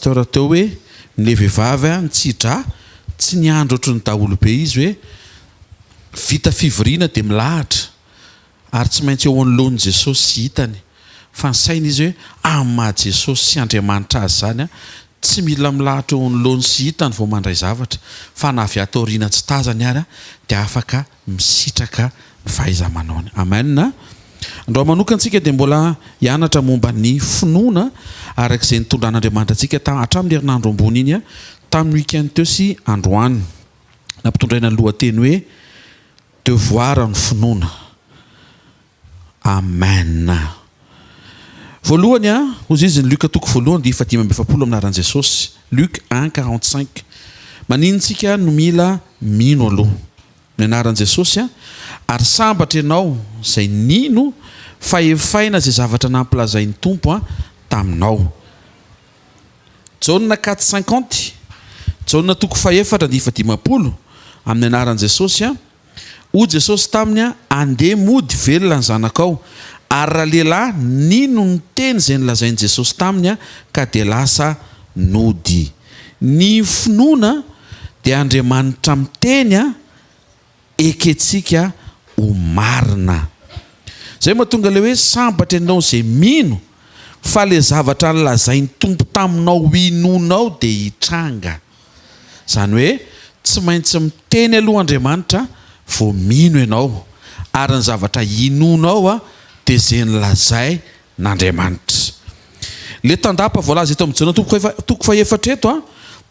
Pasteur teo hoe ny vehivavy nitsi-drà, tsy niandry ohatry ny daholobe izy hoe vita fivoriana dia milahatra ary tsy maintsy eo anoloan'i Jesosy sy hitany fa nisaina izy hoe amin'ny maha Jesosy sy Andriamanitra azy izany tsy mila milahatra eo anoloany sy hitany vao mandray zavatra fa na avy ato aoriana tsy tazany ary dia afaka misitraka ny fahaiza-manaony. Amen. Androany manokana isika dia mbola hianatra momba ny finoana araka izay nitondran'Andriamanitra antsika hatramin'ny herinandro ambony iny tamin'ny week-end teo sy androany. Nampitondraina ny lohateny hoe Devoir ny finoana. Amen. Voalohany a, hozy izy ny Luc toko voalohany dia 45 amin'ny anaran'i Jesosy. Luc 1, 45. Maninona isika no mila mino aloha? Ny anaran'i Jesosy a, ary sambatra ianao izay nino fa efaina izay zavatra nampilazain'ny Tompo a taminao. Jaona 4, 50. Jaona toko fahefatra dia 54 amin'ny anaran'i Jesosy a. Hoy Jesosy taminy, Andeha mody, velona ny zanakao. Ary ralehilahy nino ny teny izay nolazain'i Jesosy taminy ka dia lasa nody. Ny finoana dia Andriamanitra miteny ekentsika ho marina. Izay mahatonga ilay hoe sambatra ianao izay mino fa ilay zavatra nolazain'ny Tompo taminao hinoanao dia hitranga. Izany hoe tsy maintsy miteny aloha Andriamanitra vao mino ianao, ary ny zavatra inoanao dia izay nolazain'Andriamanitra. Ilay tandapa voalaza eto amin'ny Jaona toko fahefatra eto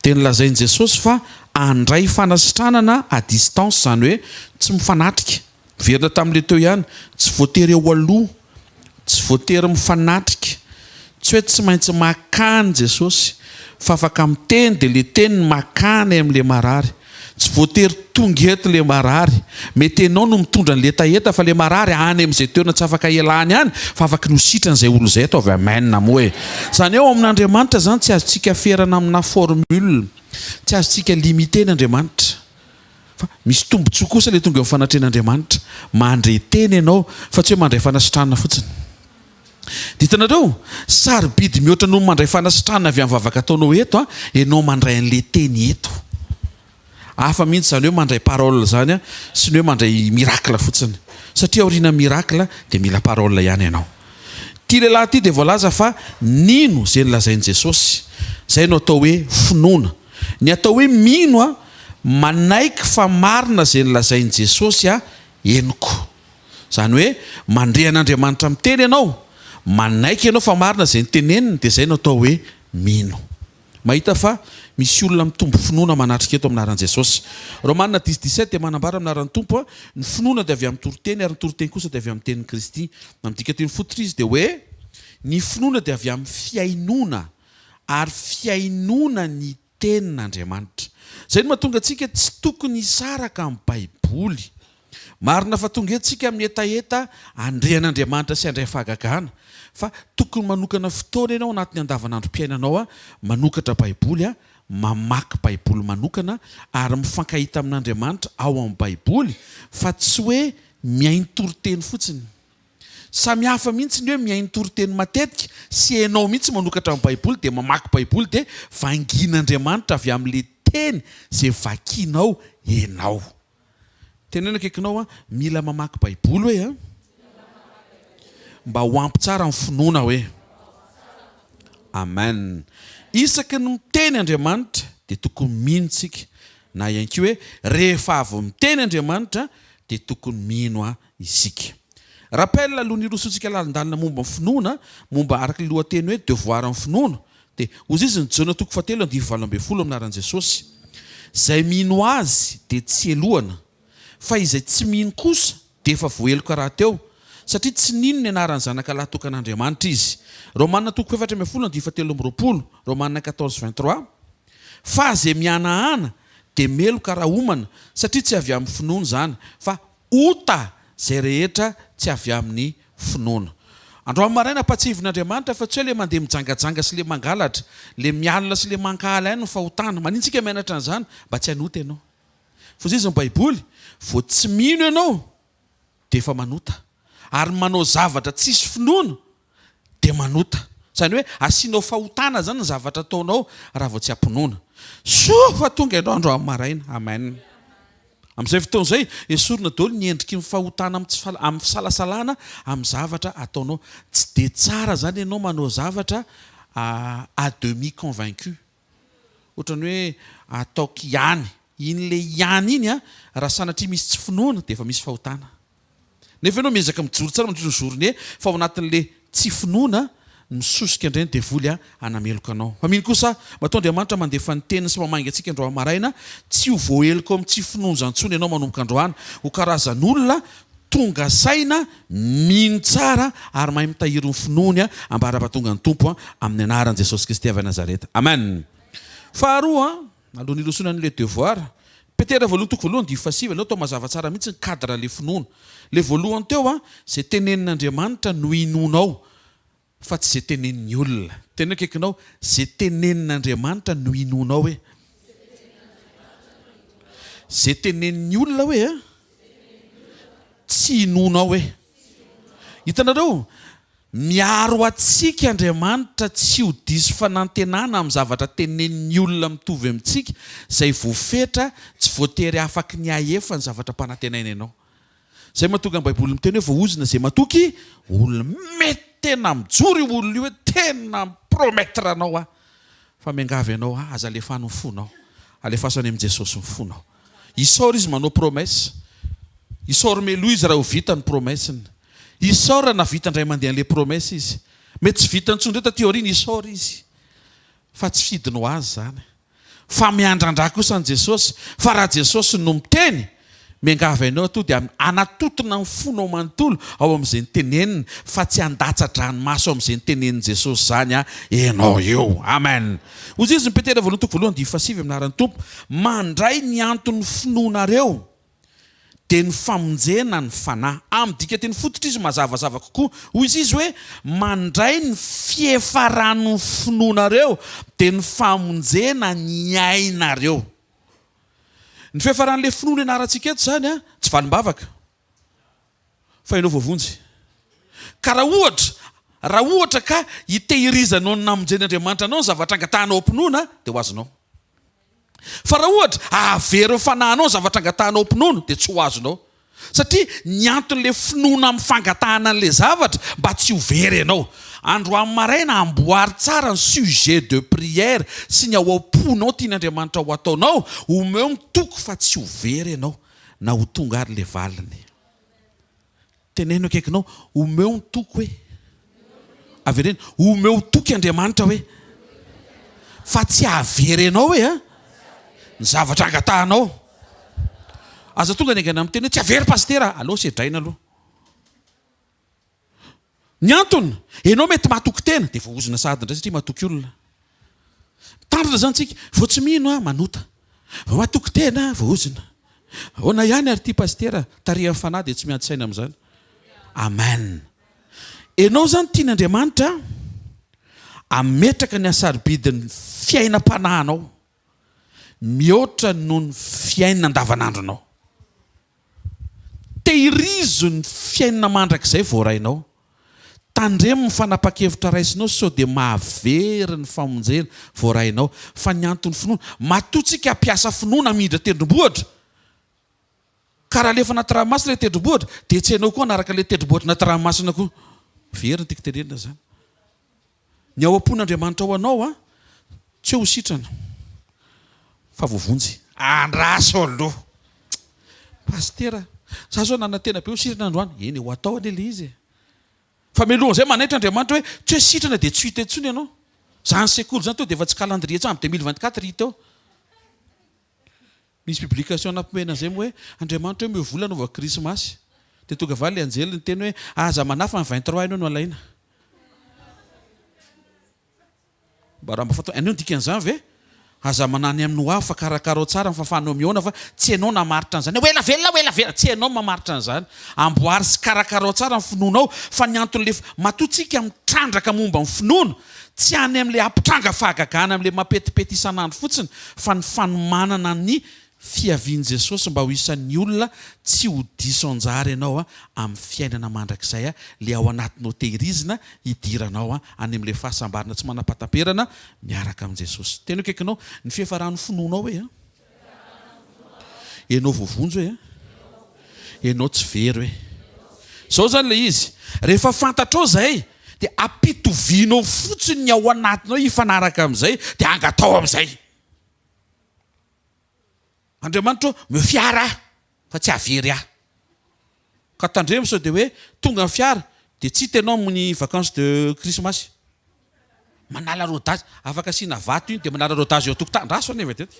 dia nolazain'i Jesosy fa handray fanasitranana à distance, izany hoe tsy mifanatrika. Miverina tamin'ilay teo ihany, tsy voatery eo aloha, tsy voatery mifanatrika, tsy hoe tsy maintsy makany Jesosy, fa afaka miteny dia ilay teny no makany amin'ilay marary. Tsy voatery tonga eto ilay marary. Mety ianao no mitondra an'ilay hetaheta fa ilay marary any amin'izay toerana tsy afaka ialany any fa afaka ny ho sitrana izay olona izay. Ataovy amen moa e. Izany hoe ao amin'Andriamanitra izany tsy azontsika ferana amina formule, tsy azontsika limiter-na Andriamanitra. Fa misy tombotsoa kosa ilay tonga eo amin'ny fanatrehan'Andriamanitra. Mandre teny ianao fa tsy hoe mandray fanasitranana fotsiny. Dia hitanareo, sarobidy mihoatra noho ny mandray fanasitranana avy amin'ny vavaka ataonao eto ianao mandray an'ilay teny eto. Hafa mihitsy izany hoe mandray parole izany sy ny hoe mandray miracle fotsiny. Satria aorian'ny miracle dia mila parole ihany ianao. Ity lehilahy ity dia voalaza fa nino izay nolazain'i Jesosy. Izay no atao hoe finoana. Ny atao hoe mino a, manaiky fa marina izay nolazain'i Jesosy a, henoko. Izany hoe mandre an'Andriamanitra miteny ianao, manaiky ianao fa marina izay noteneniny dia izay no atao hoe mino. Mahita fa misy olona mitombo finoana manatrika eto amin'ny anaran'i Jesosy. Romana dix dix-sept dia manambara amin'ny anaran'ny Tompo a, ny finoana dia avy amin'ny toriteny ary ny toriteny kosa dia avy amin'ny tenin'i Kristy. Amin'ny dikateny fototra izy dia hoe ny finoana dia avy amin'ny fihainoana ary fihainoana ny Tenin'Andriamanitra. Izay no mahatonga antsika tsy tokony hisaraka amin'ny Baiboly. Marina fa tonga eto isika amin'ny hetaheta handre an'Andriamanitra sy handray fahagagana, fa tokony manokana fotoana ianao anatin'ny andavanandrom-piainanao manokatra Baiboly, mamaky Baiboly manokana ary mifankahita amin'Andriamanitra ao amin'ny Baiboly fa tsy hoe mihaino toriteny fotsiny. Samy hafa mihitsy ny hoe mihaino toriteny matetika sy enao mihitsy manokatra ny baiboly dia mamaky baiboly dia vangian'Andriamanitra avy amin'ilay teny izay vakianao enao. Teneno akaikinao an, mila mamaky baiboly hoe an, mba ho ampy tsara ny finoana hoe. Amen. Isaky ny miteny Andriamanitra dia tokony mino tsika, na ihany koa hoe rehefa avy miteny Andriamanitra dia tokony mino an isika. Rappel, Aloha nirosoantsika lalindalina momba ny finoana, momba araka ny lohateny hoe Devoir ny finoana, dia hozizy ny Jaona toko fahatelo andininy 18 amin'ny anaran'i Jesosy. Izay mino Azy dia tsy helohana, fa izay tsy mino kosa dia efa voaheloka rahateo, satria tsy nino ny anaran'ny Zanaka lahy tokan'Andriamanitra izy. Romana toko 14 andininy fahatelo amby roapolo, Romana 14 23. Fa izay mihanahana dia meloka raha homana, satria tsy avy amin'ny finoana izany, fa Ota izay rehetra tsy avy amin'ny finoana. Androany maraina ampatsiahivin'Andriamanitra fa tsy hoe le mandeha mijangajanga sy le mangalatra, le mialona sy le mankahala ihany no fahotana. Maninona tsika mianatra an'izany? Mba tsy hanota ianao. Fa hoy izy ny baiboly, vao tsy mino ianao dia efa manota. Ary manao zavatra tsisy finoana dia manota. Izany hoe asianao fahotana izany ny zavatra ataonao raha vao tsy am-pinoana. Soa fa tonga ianao androany maraina. Amen. Amin'izay fotoana izay, esorina daholo ny endriky ny fahotana amin'ny tsy amin'ny fisalasalana amin'ny zavatra ataonao. Tsy dia tsara izany ianao manao zavatra à demi convaincu. Ohatran'ny hoe ataoko ihany. Iny ilay ihany iny an, raha sanatria misy tsy finoana dia efa misy fahotana. Nefa ianao miezaka mijoro tsara mandritra ny journée fa ao anatin'ilay tsy finoana, misosika indray ny devoly hanameloka anao. Fa mino kosa aho, matoa Andriamanitra mandefa ny teniny sy mamangy antsika androany maraina, tsy ho voaheloka ao amin'ny tsy finoana intsony ianao manomboka androany. Ho karazan'olona tonga saina, mino tsara ary mahay mitahiry ny finoany ambara-pahatonga ny Tompo amin'ny anaran'i Jesosy Kristy avy any Nazareta. Amen. Faharoa, alohan'ny hirosoana an'ilay devoir, Petera voalohany toko voalohany andininy fahasivy, aleo atao mazava tsara mihitsy ny cadre ilay finoana. Ilay voalohany teo, izay tenenin'Andriamanitra no inoanao fa tsy izay tenenin'ny olona. Teneno akaikinao, izay tenenin'Andriamanitra no inoanao hoe. Izay tenenin'ny olona hoe a, tsy inoanao hoe. Hitanareo, miaro antsika Andriamanitra tsy ho diso fanantenana amin'ny zavatra tenenin'ny olona mitovy amintsika izay voafetra, tsy voatery afaky ny hahefa ny zavatra ampanantenaina ianao. Zay mahatonga ny baiboly miteny hoe voaozona izay matoky olona. Mety tena mijoro io olona io hoe tena mi-promettre anao aho fa miangavy anao aho aza alefano ny fonao. Alefaso any amin'i Jesosy ny fonao. Isaory izy manao promesse. Isaory meloa izy raha ho vita ny promesse-ny. Isaory raha nahavita indray mandeha an'ilay promesse izy. Mety tsy vitany intsony indray taty aoriana, isaory izy. Fa tsy fidiny ho azy izany. Fa miandrandra kosa an'i Jesosy, fa raha Jesosy no miteny, miangavy anao atoa dia hanatotona ny fonao manontolo ao amin'izay noteneniny, fa tsy handatsa-dranomaso amin'izay notenenin'i Jesosy izany ianao io. Amen. Hoy izy ny Petera voalohany toko voalohany andininy fahasivy amin'ny anaran'ny Tompo, mandray ny anton'ny finoanareo. dia ny famonjena ny fanahy. Amin'ny dikanteny fototra izy mazavazava kokoa. Hoy izy izy hoe, mandray ny fiefaran'ny finoanareo, dia ny famonjena ny ainareo. Ny fiafaran'ilay finoana ianarantsika eto izany tsy valim-bavaka, fa ianao voavonjy. Ka raha ohatra, raha ohatra ka hitehirizanao ny namonjen'Andriamanitra anao ny zavatra angatahanao am-pinoana, dia ho azonao. Fa raha ohatra hahavery ny fanahinao ny zavatra angatahanao am-pinoana dia tsy ho azonao. Satria ny anton'ilay finoana amin'ny fangatahana an'ilay zavatra mba tsy ho very ianao. Androany maraina amboary tsara ny sujet de prière sy ny ao am-ponao tian'Andriamanitra ho ataonao, omeo ny toky fa tsy ho very ianao na ho tonga ary ilay valiny. Teneno akaikinao, omeo ny toky hoe. Avereno, omeo toky Andriamanitra hoe. Fa tsy hahavery anao hoe a. Ny zavatra angatahanao. Aza tonga ny haingana miteny hoe tsy havery pasitera, aleo sedraina aloha. Ny antony, ianao mety matoky tena, dia voaozona sahady indray satria matoky olona. Mitandrina izany tsika, vao tsy mino aho manota, vao matoky tena aho voaozona. Ahoana ihany ary ity pasitera, tarihan'ny fanahy dia tsy miady saina amin'izany. Amen. Ianao izany tian'Andriamanitra ametraka ny hasarobidin'ny fiainam-panahinao mihoatra noho ny fiainana andavanandronao. Tehirizo ny fiainana mandrakizay voarainao. Tandremo ny fanapahan-kevitra raisinao sao dia mahavery ny famonjena voarainao. Fa ny anton'ny finoana, matoa tsika hampiasa finoana hamindra tendrombohitra, ka raha alefa anaty ranomasina ilay tendrombohitra, dia tsy hainao koa hanaraka ilay tendrombohitra anaty ranomasina koa. Very ny tiako tenenina izany. Ny ao am-pon'Andriamanitra ho anao an, tsy hoe ho sitrana fa voavonjy. Andraso aloha. Pasitera, za zao nanantena be ho sitrana androany. Eny e, ho atao anie le izy e. Fa mialohan'izay manaitra Andriamanitra hoe tsy hoe sitrana dia tsy ho hita intsony ianao. Zany sekoly zany to dia efa tsy calendrier intsony, amin'ny 2024 hita eo. Misy publication nampimena zay moa hoe Andriamanitra hoe omeo vola anaovako krismasy. Dia tonga avy any ilay anjely niteny hoe aza manahy fa ny 23 ianao no alaina. Mba raha mba fantao, hainao ny dikan'izany ve? Aza manahy ny amin'ny ho avy fa karakarao tsara ny fahafahanao mihaona fa tsy ianao namaritra an'izany hoe ho ela velona ho ela velona, tsy ianao mamaritra an'izany. Amboary sy karakarao tsara ny finoanao fa ny anton'ilay matoa tsika mitrandraka momba ny finoana Tsy any amin'ilay hampitranga fahagagana amin'ilay mapetipety isan'andro fotsiny fa ny fanomanana ny fiavian'i Jesosy mba ho isan'ny olona tsy ho diso anjara ianao amin'ny fiainana mandrakizay le ao anatinao tehirizina hidiranao any amin'ilay fahasambarana tsy manam-pahataperana miaraka amin'i Jesosy. Tena akaikinao ny fiafaran'ny finoanao hoe ianao voavonjy hoe ianao tsy very hoe. Izao izany ilay izy, rehefa fantatrao izay dia ampitovianao fotsiny ny ao anatinao hifanaraka amin'izay dia angatao amin'izay. Andriamanitra ô, omeo fiara aho fa tsy hahavery ahy. Ka tandremo sao dia hoe tonga ny fiara dia tsy hita ianao amin'ny vacances de krismasy. Manala rodage, afaka asiana vato iny dia manala rodage eo an-tokotany. Andraso anie vetivety.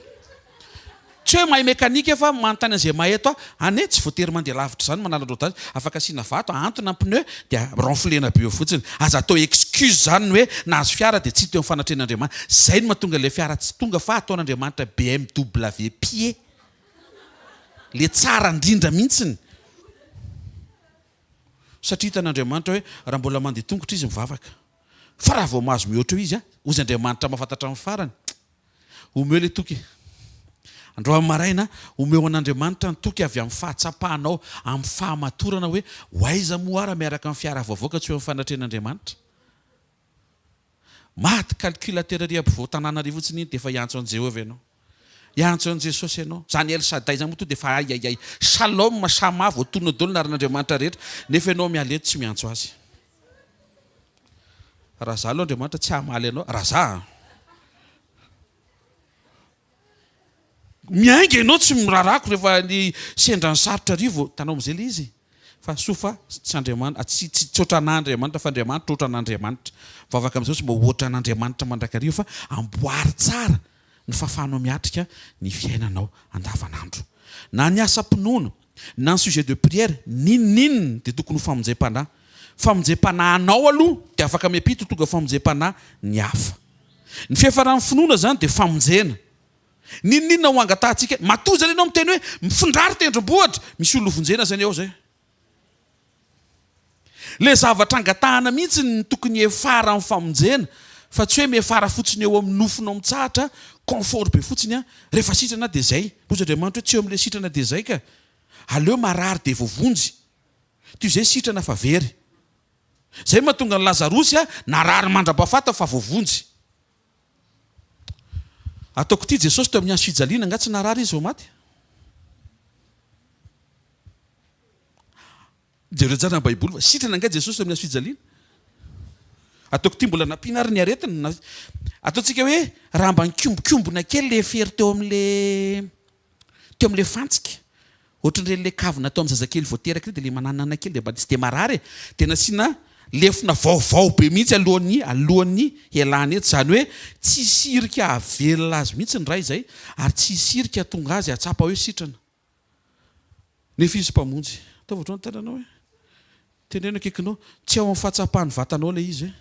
Tsy hoe mahay mekanika fa manontany an'izay mahay eto aho. Any e, tsy voatery mandeha lavitra izany manala rodage. Afaka asiana vato, ahantona ny pneu dia ronflena be eo fotsiny. Aza atao excuse izany ny hoe nahazo fiara dia tsy hita eo amin'ny fanatrehan'Andriamanitra. Izay no mahatonga ilay fiara tsy tonga fa ataon'Andriamanitra BMW pied. Le tsara indrindra mihitsiny. Satria hitan'Andriamanitra hoe raha mbola mandeha tongotra izy mivavaka. Fa raha vao mahazo mihoatra eo izy, hozy Andriamanitra mahafantatra ny farany. Omeo ilay toky. Androany maraina, omeo an'Andriamanitra ny toky avy amin'ny fahatsapanao, amin'ny fahamatorana hoe, ho aiza moa aho raha miaraka amin'ny fiara vaovao ka tsy eo amin'ny fanatrehan'Andriamanitra? Maty calculateur ery ampovoan-tanàna ery fotsiny iny dia efa hiantso an'i Jehovah ianao. Hiantso an'i Jesosy ianao. Izany El Shaddai izany moa tonga dia efa ay ay ay. Shalom, Shama, voatonona daholo ny anaran'Andriamanitra rehetra, nefa ianao miala eto tsy miantso Azy. Raha za aloha Andriamanitra tsy hamaly anao, raha za an. Miainga ianao tsy mirarako rehefa ny sendra ny sarotra ary vao hitanao amin'izay ilay izy. Fa soa fa tsy Andriamanitra, tsy tsy tsy ohatran'Andriamanitra fa Andriamanitra ohatran'Andriamanitra. Mivavaka amin'i Jesosy mba ho ohatran'Andriamanitra mandrakariva fa amboary tsara ny fahafahanao miatrika ny fiainanao andavanandro. Na ny asam-pinoana, na ny sujet de prière, n'inon'inona dia tokony ho famonjem-panahy. Famonjem-panahy anao aloha dia afaka miampita ho tonga famonjem-panahy ny hafa. Ny fiafaran'ny finoana izany dia famonjena. N'inon'inona ho angatahantsika, matoa izany ianao miteny hoe mifindrà ry tendrombohitra, misy olona hovonjena izany ao izay. Ilay zavatra angatahana mihitsy no tokony hiafara amin'ny famonjena fa tsy hoe miafara fotsiny eo amin'ny nofinao mitsahatra, confort be fotsiny an, rehefa sitrana dia izay. Hoy Andriamanitra hoe tsy eo amin'ilay sitrana dia izay ka. Aleo marary dia voavonjy toy izay sitrana fa very. Izay no mahatonga an'i Lazarosy narary mandra-pahafatiny fa voavonjy. Ataoko ity Jesosy teo amin'ny hazo fijaliana, angaha tsy narary izy vao maty? Jereo tsara ny baiboly fa sitrana angaha Jesosy teo amin'ny hazo fijaliana? Ataoko ity mbola nampiana ary ny aretiny. Ataontsika hoe raha mba nikombokombona kely le fery teo amin'le teo amin'ilay fantsika, ohatran'ireny ilay kavina atao amin'ny zazakely vao teraka ireny dia ilay mananana kely dia mba tsy dia marary e, dia nasiana lefona vaovao be mihitsy alohan'ny alohan'ny hialany eto, izany hoe tsy hisy hirika hahavelona azy mihitsy ny ray izay ary tsy hisy hirika hahatonga azy hahatsapa hoe sitrana. Nefa izy mpamonjy. Ataovy ohatran'ny tananao e. Teneno akaikinao, tsy ao amin'ny fahatsapan'ny vatanao ilay izy e.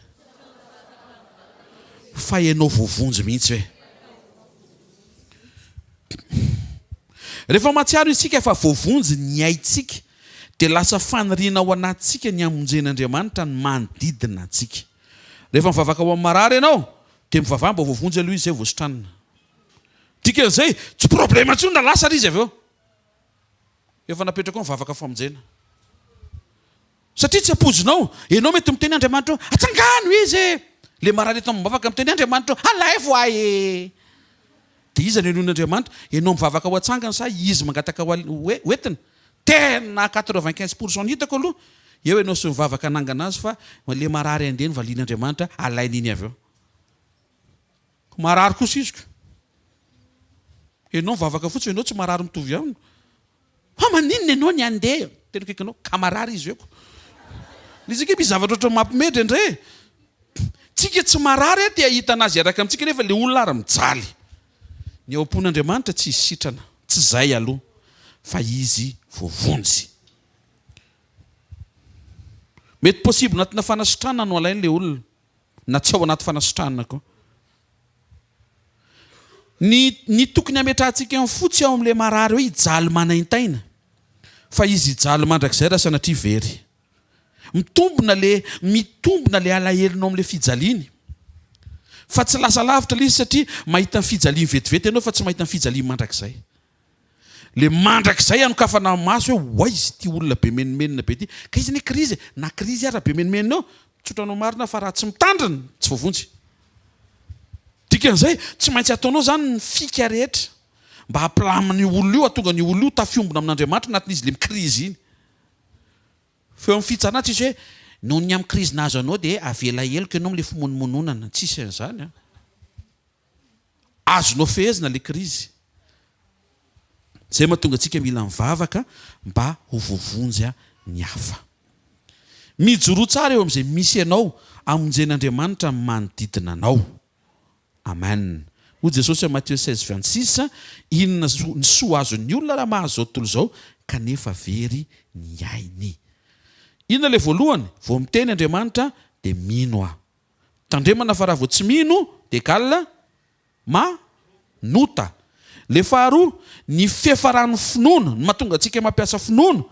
Fa ianao voavonjy mihitsy hoe. Rehefa mahatsiaro isika fa voavonjy ny aintsika, dia lasa faniriana ao anatintsika ny hamonjen'Andriamanitra ny manodidina antsika. Rehefa mivavaka ho amin'ny marary ianao, dia mivavaha mba voavonjy aloha izy izay vao sitranina. Dikan'izay, tsy problème intsony raha lasa ary izy avy eo. Efa napetrakao ny vavaka famonjena. Satria tsy ampoizinao. Ianao mety miteny Andriamanitra eo, atsangano izy e! Le marary eto amim-bavaka miteny Andriamanitra eo, alaivo ahy e! Dia iza no henoin'Andriamanitra? Ianao mivavaka ho atsangany sa izy mangataka ho hoentina? Tena 95 pour cent ny hitako aloha, eo ianao sy mivavaka hanangana azy fa le marary andeha no valian'Andriamanitra, alainy iny avy eo. Marary kosa izy ko. Ianao mivavaka fotsiny, ianao tsy marary mitovy aminy. Fa maninona ianao ny handeha? Tena akaiky anao, ka marary izy eo ko. Izy ange misy zavatra ohatran'ny mampiomehy indraindray e. Tsika tsy marary te hahita anazy hiaraka amintsika nefa le olona ary mijaly. Ny ao am-pon'Andriamanitra tsy izy sitrana, tsy izay aloha, fa izy voavonjy. Mety possible anatina fanasitranana no alainy le olona. na tsy ao anaty fanasitranana koa. Ny ny tokony hametrahantsika ny fo tsy ao amin'ilay marary hoe hijaly manaintaina, fa izy hijaly mandrakizay raha sanatria very. Mitombina le mitombina le alahelonao amin'ilay fijaliany. Fa tsy lasa lavitra ilay izy satria mahita ny fijaliany vetivety ianao fa tsy mahita ny fijaliany mandrakizay. Le mandrakizay anokafana maso hoe ho aiza ity olona be menomenona be ity. Ka izy anie krizy e, na krizy ara be menomenona eo, tsotra anao marina fa raha tsy mitandrina tsy voavonjy. Dikan'izay, tsy maintsy ataonao izany ny fika rehetra mba hampilamina io olona io, hahatonga an'io olona io tafiombona amin'Andriamanitra anatin'izy le mikrizy iny. Fa eo amin'ny fitsarana tsisy hoe noho ny amin'ny krizy nahazo anao dia avela heloka ianao amin'ilay fimonomononana. Tsisy an'izany an. Azonao fehezina ilay krizy. Izay mahatonga antsika mila mivavaka mba ho voavonjy ny hafa. Mijoroa tsara eo amin'izay misy anao hamonjen'Andriamanitra ny manodidina anao. Amen. Hoy Jesosy ao Mathieu 16 26, Inona ny soa azon'ny olona raha mahazo izao tontolo izao kanefa very ny ainy? Inona ilay voalohany? Vao miteny Andriamanitra dia mino aho. Tandremana fa raha vao tsy mino dia égal ma nota. Le faharoa, ny fiafaran'ny finoana, ny mahatonga antsika mampiasa finoana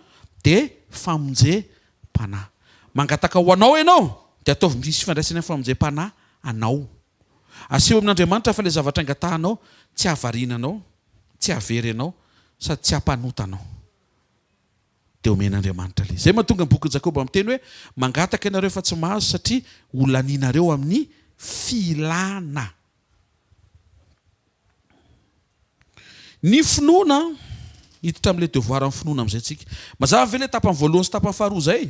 dia famonjem-panahy. Mangataka ho anao ianao dia ataovy misy ifandraisany amin'ny famonjem-panahy anao. Aseho amin'Andriamanitra fa ilay zavatra angatahanao tsy hahavariana anao, tsy hahavery anao sady tsy hampanota anao. Dia omen'Andriamanitra ilay izy. Izay mahatonga ny bokin'i Jakoba miteny hoe, Mangataka ianareo fa tsy mahazo satria holanianareo amin'ny filana. Ny finoana, hiditra amin'ilay devoir amin'ny finoana amin'izay tsika. Mazava ve ilay tapany voalohany sy tapany faharoa izay?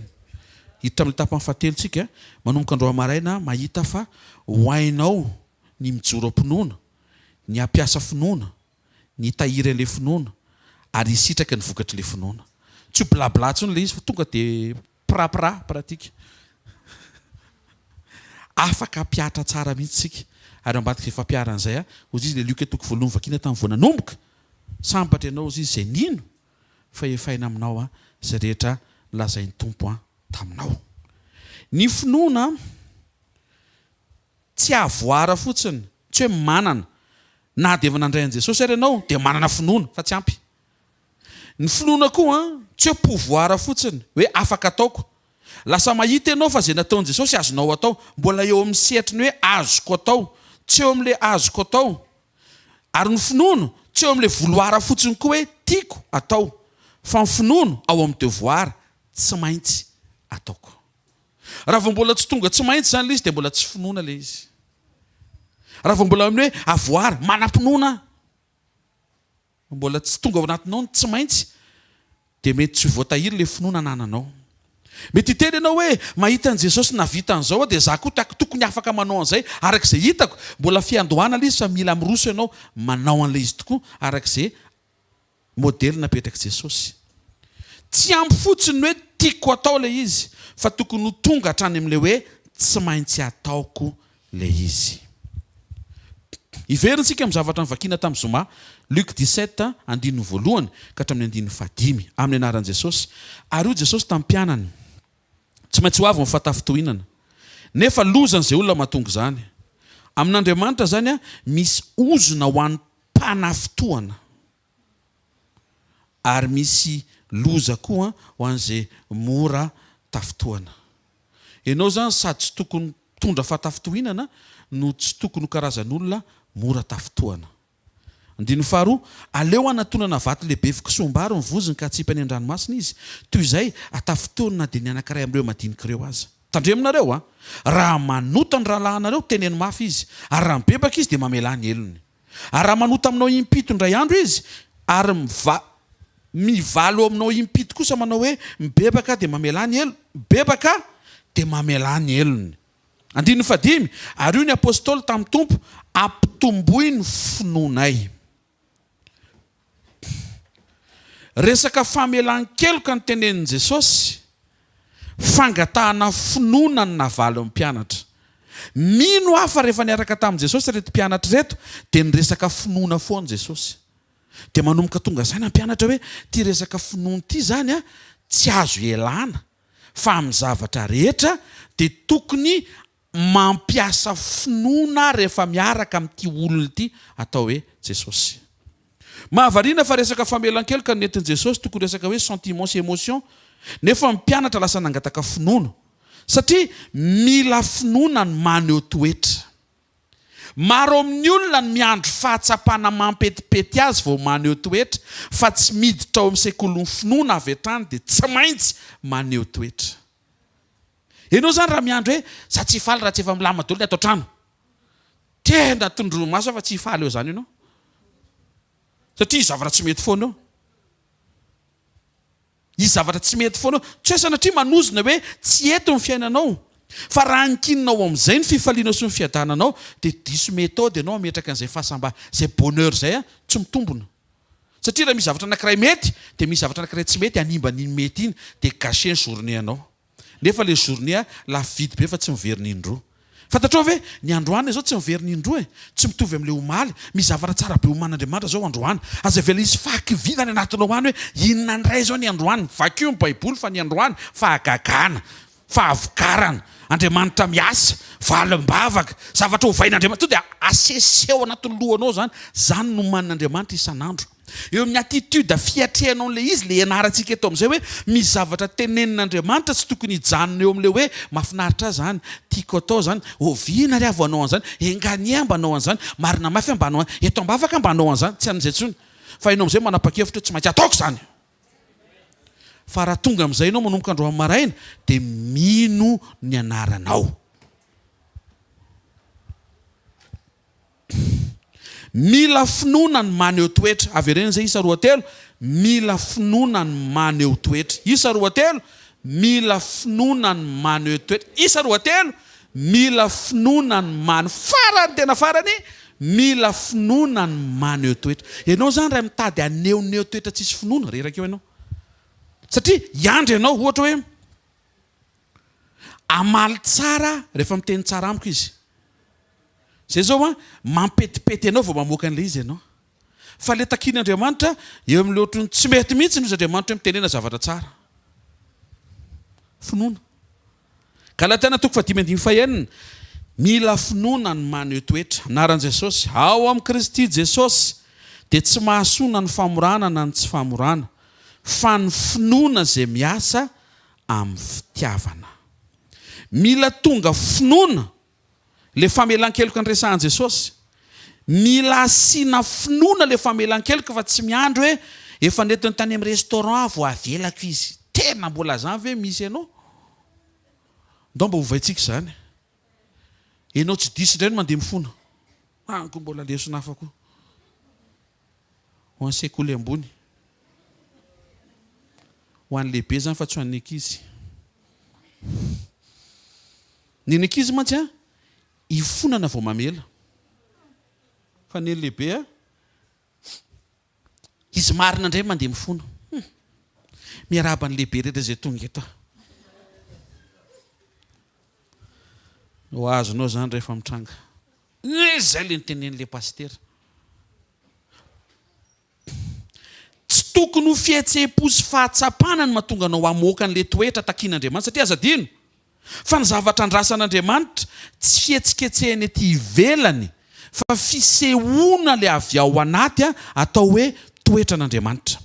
Hiditra amin'ilay tapany fahatelo tsika, manomboka androany maraina mahita fa ho hainao ny mijoro am-pinoana, ny hampiasa finoana, ny hitahiry an'ilay finoana ary hisitraka ny vokatr'ilay finoana. Tsy ho blabla intsony ilay izy fa tonga dia pra pra, pratique. Afaka hampihatra tsara mihitsy isika. Ary ao ambadik'izay fampiharana izay, hozy izy ilay Lioka toko voalohany vakiana tamin'ny vao nanomboka, Sambatra ianao, hozy izy, izay nino fa efaina aminao izay rehetra nolazain'ny Tompo taminao. Ny finoana tsy avoir fotsiny, tsy hoe manana. Na dia efa nandray an'i Jesosy ary ianao dia manana finoana, fa tsy ampy. Ny finoana koa tsy hoe pouvoir fotsiny, hoe afaka ataoko. Lasa mahita ianao fa izay nataon'i Jesosy azonao atao. Mbola eo amin'ny sehatry ny hoe azoko atao. Tsy eo amin'ilay azoko atao. Ary ny finoana tsy eo amin'ilay vouloir fotsiny koa hoe tiako atao. Fa ny finoana ao amin'ny devoir, tsy maintsy ataoko. Raha vao mbola tsy tonga tsy maintsy izany ilay izy dia mbola tsy finoana ilay izy. Raha vao mbola amin'ny hoe avoir, manam-pinoana aho. Mbola tsy tonga ao anatinao ny tsy maintsy dia mety tsy ho voatahiry ilay finoana anananao. Mety hiteny ianao hoe, mahita an'i Jesosy nahavita an'izao aho dia izaho koa tiako tokony afaka manao an'izay araka izay hitako. Mbola fiandohana ilay izy fa mila miroso ianao manao an'ilay izy tokoa araka izay modely napetrak'i Jesosy. Tsy ampy fotsiny ny hoe tiako atao ilay izy fa tokony ho tonga hatrany amin'ilay hoe tsy maintsy ataoko ilay izy. Hiverina isika amin'ny zavatra novakiana tamin'ny zoma, Luc 17, andininy voalohany ka hatramin'ny andininy fahadimy, amin'ny anaran'i Jesosy. Ary hoy Jesosy tamin'ny mpianany, Tsy maintsy ho avy ny fahatafintohinana. Nefa lozan'izay olona mahatonga izany. Amin'Andriamanitra izany, misy ozona ho an'ny mpanafintohana. Ary misy loza koa ho an'izay mora tafintohana. Ianao izany sady tsy tokony mitondra fahatafintohinana no tsy tokony ho karazan'olona mora tafintohana. Andininy faharoa, Aleo hanatonana vato lehibe fikisoham-bary ny vozony ka hatsipy any an-dranomasina izy, toy izay hatafintohiny na dia ny anankiray amin'ireo madinika ireo aza. Tandremonareo an! Raha manota ny rahalahinareo, teneno mafy izy, ary raha mibebaka izy dia mamelà ny helony. Ary raha manota aminao impito indray andro izy, ary miva, mivalo aminao impito kosa manao hoe, Mibebaka aho dia mamelà ny helo, mibebaka aho dia mamelà ny helony. Andininy fahadimy, Ary hoy ny apostoly tamin'ny Tompo, Ampitomboy ny finoanay. Resaka famelan-keloka no tenenin'i Jesosy, fangatahana finoana no navalin'ny mpianatra. Mino aho fa rehefa niaraka tamin'i Jesosy ireto mpianatra ireto dia niresaka finoana foana Jesosy. Dia manomboka tonga saina ny mpianatra hoe ity resaka finoana ity izany tsy azo ialana fa amin'ny zavatra rehetra dia tokony mampiasa finoana rehefa miaraka amin'ity olona ity atao hoe Jesosy. Mahavariana fa resaka famelan-keloka no nentin'i Jesosy, tokony resaka hoe sentiments sy emotions, nefa ny mpianatra lasa nangataka finoana. Satria mila finoana ny maneho toetra. Maro amin'ny olona ny miandry fahatsapana mampetipety azy vao maneho toetra, fa tsy miditra ao amin'ny sekolin'ny finoana avy hatrany dia tsy maintsy maneho toetra. Ianao izany raha miandry hoe za tsy hifaly raha tsy efa milamina daholo ny ato an-trano. Tena tondroy maso fa tsy hifaly eo izany ianao. Satria hisy zavatra tsy mety foana eo. Hisy zavatra tsy mety foana eo. Tsy hoe sanatria manozona hoe tsy eto ny fiainanao. Fa raha ankininao amin'izay ny fifalianao sy ny fiadananao dia diso méthode ianao hametraka an'izay fahasamba, izay bonheur izay tsy mitombona. Satria raha misy zavatra anankiray mety dia misy zavatra anankiray tsy mety hanimba an'iny mety iny dia gâcher ny journée anao. Nefa le journée lafo vidy be fa tsy miverina indroa. Fantatrao ve? Ny androany izao tsy miverina indroa e! Tsy mitovy amin'ilay omaly. Misy zavatra tsara be omanin'Andriamanitra izao androany. Aza avela hisy fahakiviana any anatinao any hoe inona indray izao ny androany. Vakio ny baiboly fa ny androany fahagagana, fahavokarana, Andriamanitra miasa, valim-bavaka, zavatra ovain'Andriamanitra. Tonga dia aseseho anatin'ny lohanao izany. Izany no omanin'Andriamanitra isan'andro. Eo amin'ny attitude fiatrehanao an'ilay izy, ilay ianarantsika eto amin'izay hoe misy zavatra tenenin'Andriamanitra tsy tokony hijanona eo amin'ilay hoe mahafinaritra ahy izany, tiako atao izany, oviana ary aho vao hanao an'izany, enga anie aho mba hanao an'izany, marina mafy aho mba hanao an, eto am-bavaka aho mba hanao an'izany, tsy amin'izay intsony. Fa ianao amin'izay manapa-kevitra hoe tsy maintsy ataoko izany. Fa raha tonga amin'izay ianao manomboka androany maraina dia mino ny anaranao. Mila finoana ny maneho toetra. Avereno izay isa roatelo, mila finoana ny maneho toetra. Isa roatelo, mila finoana ny maneho toetra. Isa roatelo, mila finoana ny mane-, farany tena farany, mila finoana ny maneho toetra. Ianao izany raha mitady hanehoneho toetra tsisy finoana, reraka eo ianao. Satria hiandry ianao, ohatra hoe, hamaly tsara rehefa miteny tsara amiko izy. Zay zao an, mampetipety anao vao mamoaka an'ilay izy ianao. Fa le takian'Andriamanitra eo amin'ilay ohatran'ny tsy mety mihitsy no izy Andriamanitra hoe mitenena zavatra tsara. Finoana. Galatiana toko fahadimy andininy fahenina, Mila finoana ny maneho toetra. Anaran'i Jesosy. Ao amin'i Kristy Jesosy dia tsy mahasoa na ny famorana na ny tsy famorana, fa ny finoana izay miasa amin'ny fitiavana. Mila tonga finoana Le famelan-keloka niresahan'i Jesosy. Mila asiana finoana le famelan-keloka fa tsy miandry hoe efa nentiny tany amin'ny restaurant aho vao avelako izy. Tena mbola zany ve misy anao? Ndao mba ovaintsika izany. Enao tsy diso indray no mandeha mifona. Any koa mbola lesona hafa koa. Ho an'ny sekoly ambony. Ho an'ny lehibe izany fa tsy ho an'ny ankizy. Ny an'ny ankizy mantsy an, ifonana vao mamela. Fa ny an'ny lehibe an, izy marina indray mandeha mifona. Hum. Miarahaba ny lehibe rehetra izay tonga eto aho. Ho azonao izany rehefa mitranga. Izay ilay notenenin'ilay pasitera. Tsy tokony ho fihetseham-po sy fahatsapana no mahatonga anao hamoaka an'ilay toetra takian'Andriamanitra, satria aza adino fa ny zavatra andrasan'Andriamanitra tsy fihetsiketsehana ety ivelany fa fisehoana ilay avy ao anaty atao hoe toetran'Andriamanitra.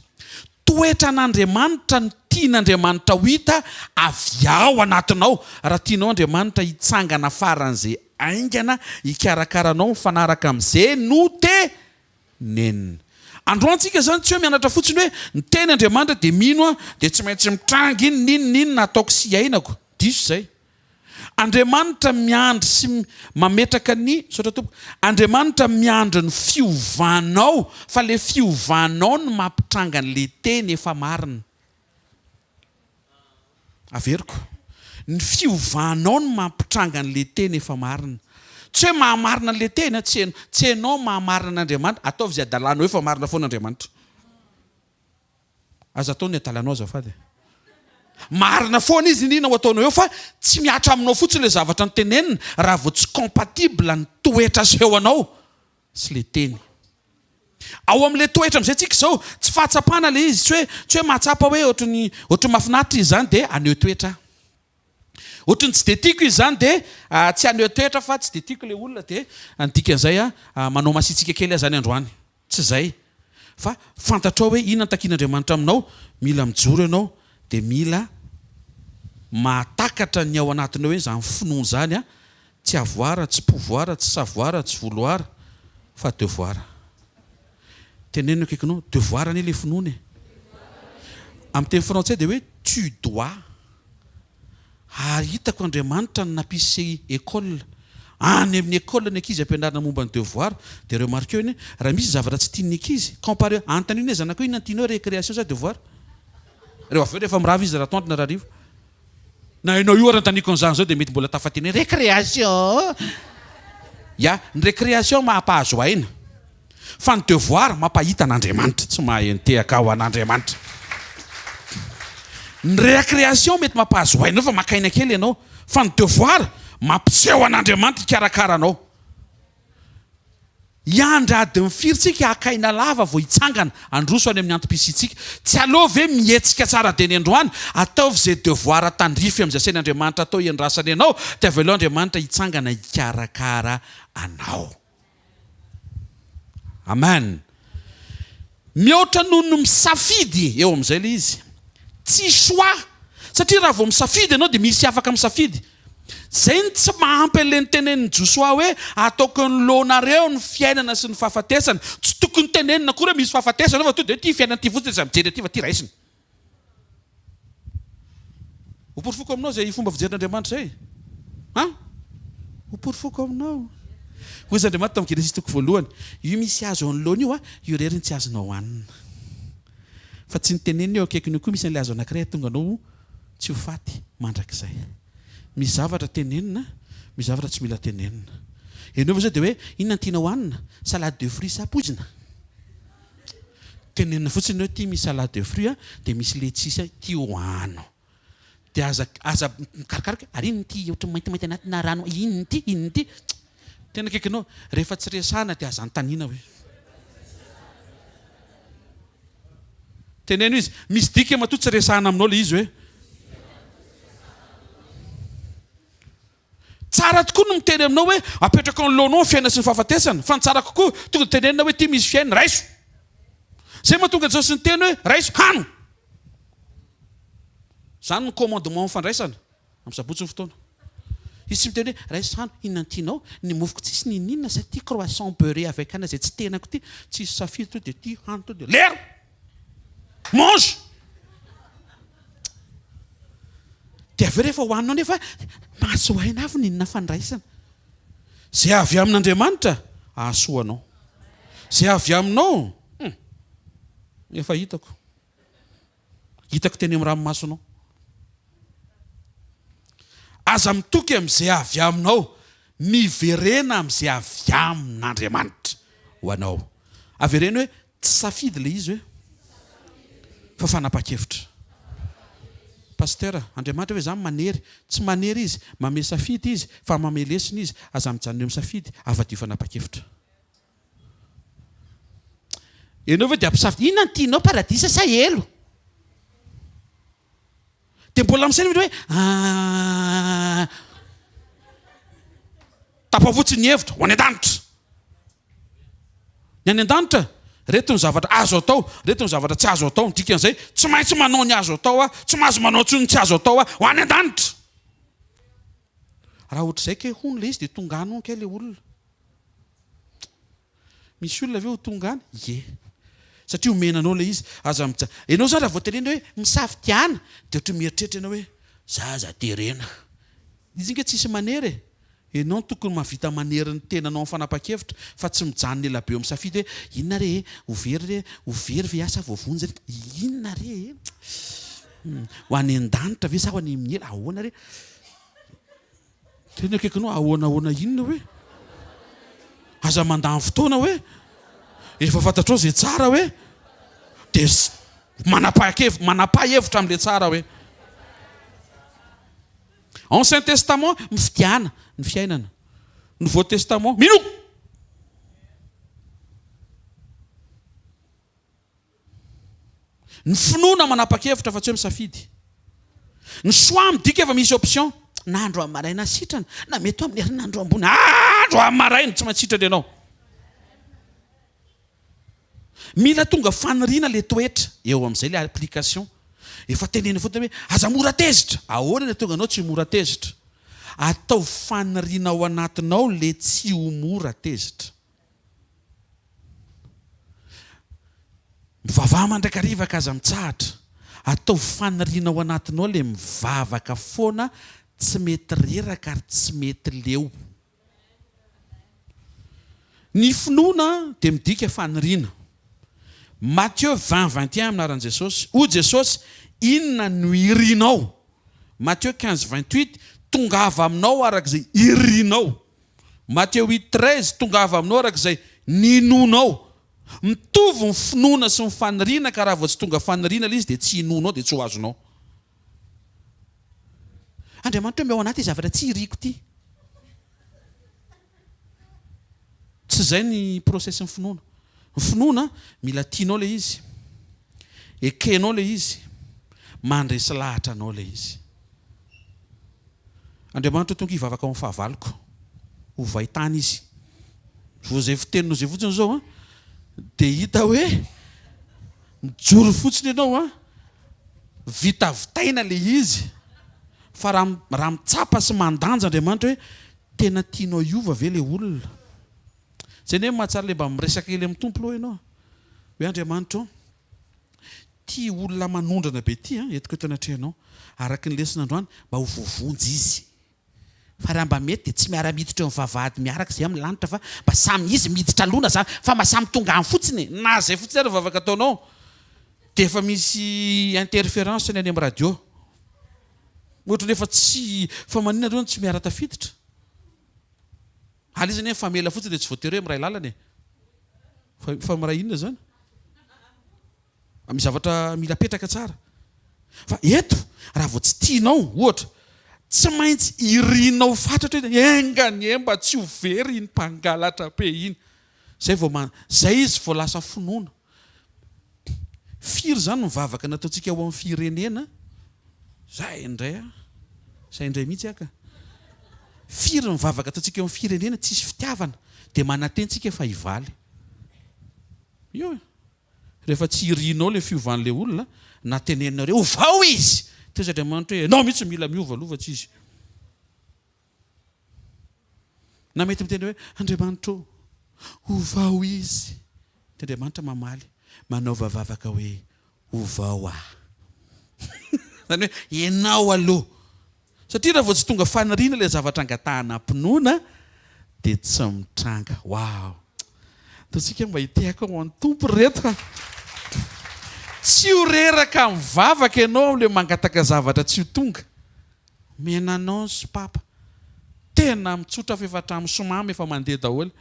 Toetran'Andriamanitra no tian'Andriamanitra ho hita avy ao anatinao. Raha tianao Andriamanitra hitsangana faran'izay haingana hikarakara anao mifanaraka amin'izay noteneniny. Androany tsika izany tsy hoe mianatra fotsiny hoe niteny Andriamanitra dia mino aho dia tsy maintsy mitranga iny n'inona n'inona ataoko sy iainako. Diso izay. Andriamanitra miandry sy mametraka ny, misaotra tompoko, Andriamanitra miandry ny fiovanao fa le fiovanao no mampitranga an'le teny efa marina. Averiko. Ny fiovanao no mampitranga an'le teny efa marina. Tsy hoe mahamarina an'le teny an, tsy tsy enao mahamarina an'Andriamanitra, ataovy izay adalanao eo fa marina foana Andriamanitra. Aza atao ny adalanao azafady e. Marina foana izy iny ho ataonao eo fa tsy mihatra aminao fotsiny le zavatra notenenina raha vao tsy compatible ny toetra asehonao sy le teny. Ao amin'ilay toetra amin'izay tsika izao, tsy fahatsapana ilay izy, tsy hoe tsy hoe mahatsapa hoe ohatry ny ohatry ny mahafinaritra izy izany dia haneho toetra aho. Ohatry ny tsy dia tiako izy izany dia tsy haneho toetra fa tsy dia tiako ilay olona dia ny dikan'izay manao masiatsiaka kely aho izany androany. Tsy izay. Fa fantatrao hoe inona no takian'Andriamanitra aminao, mila mijoro ianao dia mila mahatakatra ny ao anatinao hoe izany finoana izany. Tsy avoir, tsy pouvoir, tsy savoir, tsy vouloir fa devoir. Teneno eo akaikinao, devoir anie le finoana e. Amin'ny teny frantsay dia hoe tu dois. Ary hitako Andriamanitra no nampisy école. Any amin'ny école ny ankizy ampianarina momba ny devoir. Dia remarqueo anie, raha misy zavatra tsy tian'ny ankizy, compareo, anontanio anie zanakao inona no tianao, récréation sa devoir? Reo avy eo rehefa mirava izy raha atoandro na raha hariva. Na ianao io ary anontaniako an'izany izao dia mety mbola tafateny hoe récréation. Ya, ny récréation mampahazo aina. Fa ny devoir mampahita an'Andriamanitra. Tsy mahay nitehaka ho an'Andriamanitra. Ny récréation mety mampahazo aina fa maka aina kely ianao. Fa ny devoir mampiseho an'Andriamanitra hikarakara anao. Hiandry adiny firy tsika haka aina lava vao hitsangana handroso any amin'ny antom-pisiantsika? Tsy aleo ve mihetsika tsara dieny androany? Ataovy izay devoir tandrify amin'izay asain'Andriamanitra atao hiandrasany anao dia avelao Andriamanitra hitsangana hikarakara anao. Amen. Mihoatra noho ny misafidy eo amin'izay ilay izy. Tsy choix. Satria raha vao misafidy ianao dia misy afaka misafidy. Izay no tsy mahampy an'ilay notenenin'i Josoa hoe ataoko eo anoloanareo ny fiainana sy ny fahafatesana. Tsy tokony tenenina akory hoe misy fahafatesana eo fa tonga dia hoe ity fiainana ity fotsiny dia aza mijery aty fa ity raisina. Hoporofoko aminao izay fomba fijerin'Andriamanitra izay. Han? Hoporofoko aminao. Hoy izy Andriamanitra tamin'ny Genesisy toko voalohany, io misy hazo eo anoloana io, io irery no tsy azonao hanina. Fa tsy niteneniny eo akaikiny eo koa misy an'ilay hazo anankiray hahatonga anao tsy ho faty mandrakizay. Misy zavatra tenenina, misy zavatra tsy mila tenenina. Ianao ve izao dia hoe inona no tianao hanina? Salade de fruits sa poizina? Tenenina fotsiny hoe ity misy salade de fruits dia misy letchis ity hohano. Dia aza aza mikarokaroka ary inona ity ohatran'ny maintimainty anatina rano inona ity inona ity. Tena akaikinao, rehefa tsy resahana dia aza anontaniana hoe. Teneno izy, misy dika matoa tsy resahana aminao ilay izy hoe. Tsara tokoa ny miteny aminao hoe apetrako anoloanao ny fiainana sy ny fahafatesana, fa ny tsara kokoa tonga dia tenenina hoe ity misy fiainana, raiso. Izay mahatonga Jesosy niteny hoe raiso, hano. Izany ny commandement fandraisana, amin'ny sabotsy ny fotoana. Izy tsy miteny hoe raiso hano, inona no tianao, ny mofoko tsisy n'inon'inona sa ity croissant beurré avec anana izay tsy tenako ity, tsisy safidy tonga dia ity hano tonga dia lero! Mange! Dia avy eo rehefa hohaninao nefa mahazo aina avy ny inona fandraisana. Izay avy amin'Andriamanitra hahasoa anao. Izay avy aminao, hum, efa hitako. Hitako teny amin'ny ranomasonao. Aza mitoky amin'izay avy aminao, miverena amin'izay avy amin'Andriamanitra ho anao. Avereno hoe Tsy safidy ilay izy hoe fa fanapahan-kevitra. Pasteur, Andriamanitra ve zany manery? Tsy manery izy, mamehy safidy izy fa mamehy lesona izy, aza mijanona eo amin'ny safidy, avadio fanapahan-kevitra. Ianao ve dia ampisafidy, inona no tianao, paradisa sa helo? Dia mbola misaina hoe ah, tapa fotsiny ny hevitra, ho any an-danitra. Ny any an-danitra, reto ny zavatra azo atao, reto ny zavatra tsy azo atao. Ny dikan'izay, tsy maintsy manao ny azo atao aho, tsy mahazo manao intsony ny tsy azo atao aho, ho any an-danitra. Raha ohatr'izay kay hono ilay izy dia tonga any hono kay ilay olona. Misy olona ve ho tonga any? Ie. Satria omena anao ilay izy. Aza mija. Ianao izany raha vao tenenina hoe misafidiana dia ohatran'ny mieritreritra ianao hoe za aza terena. Izy ange tsisy manery e. Ianao no tokony mahavita manery ny tenanao amin'ny fanapahan-kevitra fa tsy mijanona ela be eo misafidy hoe inona re e, ho very re, ho very ve aho sa voavonjy re, inona re e, ho any an-danitra ve sa ho any amin'ny helo, ahoana re. Tena akaikinao ahoana ahoana inona hoe? Aza mandany fotoana hoe? Efa fantatrao izay tsara hoe? Dia manapa-kevitra manapa-hevitra amin'ilay tsara hoe? Ancien Testament, mifidiana ny fiainana. Nouveau Testament, minoa! Ny finoana manapa-kevitra fa tsy hoe misafidy. Ny choix midika fa misy option. Na andro amin'ny maraina sitrana, na mety ho amin'ny herinandro ambony. Andro amin'ny maraina tsy maintsy sitrana ianao. Mila tonga faniriana le toetra eo amin'izay le application. Efa tenenina fotsiny hoe aza mora tezitra. Ahoana ny hahatonga anao tsy ho mora tezitra? Ataovy faniriana ao anatinao le tsy ho mora tezitra. Mivavaha mandrakariva ka aza mitsahatra. Ataovy faniriana ao anatinao le mivavaka foana tsy mety reraka ary tsy mety leo. Ny finoana dia midika faniriana. Matthieu 20, 21 Amin'ny anaran'i Jesosy. Hoy Jesosy, Inona no irinao? Matthieu 15, 28 Tongava aminao araka izay irinao. Matthieu 8, 13 Tongava aminao araka izay ninoanao. Mitovy ny finoana sy ny faniriana ka raha vao tsy tonga faniriana ilay izy dia tsy inoanao dia tsy ho azonao. Andriamanitra omeo anah ity zavatra tsy iriko ity. Tsy izay ny process ny finoana. Ny finoana mila tianao ilay izy, ekenao ilay izy, mandresy lahatra anao ilay izy. Andriamanitra tonga hivavaka ao amin'ny fahavaloko. Ovay tany izy. Vao izay fiteninao izay fotsiny izao an, dia hita hoe mijoro fotsiny ianao an, vitavitaina ilay izy. Fa raha raha mitsapa sy mandanja Andriamanitra hoe tena tianao hiova ve ilay olona? Izay anie mahatsara ilay mba miresaka kely amin'ny Tompo aloha ianao. Hoe Andriamanitra ô, Ty olona manondrana be ty an, entiko eto anatrehanao. Araka ny lesona androany, mba ho voavonjy izy. Fa raha mba mety dia tsy miara-miditra eo amin'ny vavahady miaraka izay amin'ny lanitra fa mba samy izy miditra aloha na za fa mba samy tonga any fotsiny e! Na zay fotsiny ary ny vavaka ataonao dia efa misy interference ny any amin'ny radio. Ohatran'ny efa tsy fa maninona nareo no tsy miara-tafiditra? Ary izy anie mifamela fotsiny dia tsy voatery hoe miray lalana e! Fa fa miray inona izany? Misy zavatra mila apetraka tsara. Fa eto, raha vao tsy tianao, ohatra, tsy maintsy irinao fatratra hoe enga anie mba tsy ho very iny mpangalatra be iny. Zay vao ma, zay izy vao lasa finoana. Firy izany ny vavaka nataontsika ho an'ny firenena? Zay indray a! Zay indray mihitsy aka. Firy ny vavaka ataontsika eo amin'ny firenena tsisy fitiavana dia manantena tsika fa hivaly. Io e. Rehefa tsy irinao ilay fiovan'ilay olona na teneninareo ovao izy! Teo izy Andriamanitra hoe ianao mihitsy mila miova aloha fa tsy izy. Na mety miteny hoe Andriamanitra ô, ovao izy. Dia Andriamanitra mamaly, manaova vavaka hoe ovao aho. Izany hoe ianao aloha. Satria raha vao tsy tonga faniriana ilay zavatra angatahana am-pinoana dia tsy mitranga. Waouh! Ataontsika mba hitehaka ho an'ny Tompo ry reto a! Tsy ho reraka mivavaka ianao amin'ilay mangataka zavatra tsy ho tonga. Omena anao ny sopapa. Tena mitsotra fa efa hatramin'ny somamy efa mandeha daholo.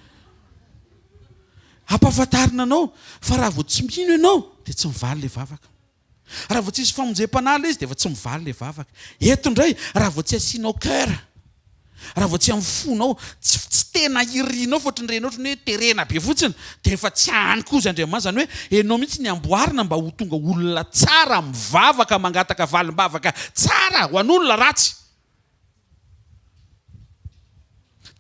Ampahafantarina anao fa raha vao tsy mino ianao dia tsy mivaly ilay vavaka. Raha vao tsisy famonjem-panahy ilay izy dia efa tsy mivaly ilay vavaka. Eto indray, raha vao tsy asianao cœur, raha vao tsy amin'ny fonao, tsy tsy tena irinao fa ohatran'ny renao ohatran'ny hoe terena be fotsiny, dia efa tsy any koa izy Andriamanitra. Izany hoe ianao mihitsy ny amboarina mba ho tonga olona tsara, mivavaka, mangataka valim-bavaka tsara ho an'olona ratsy.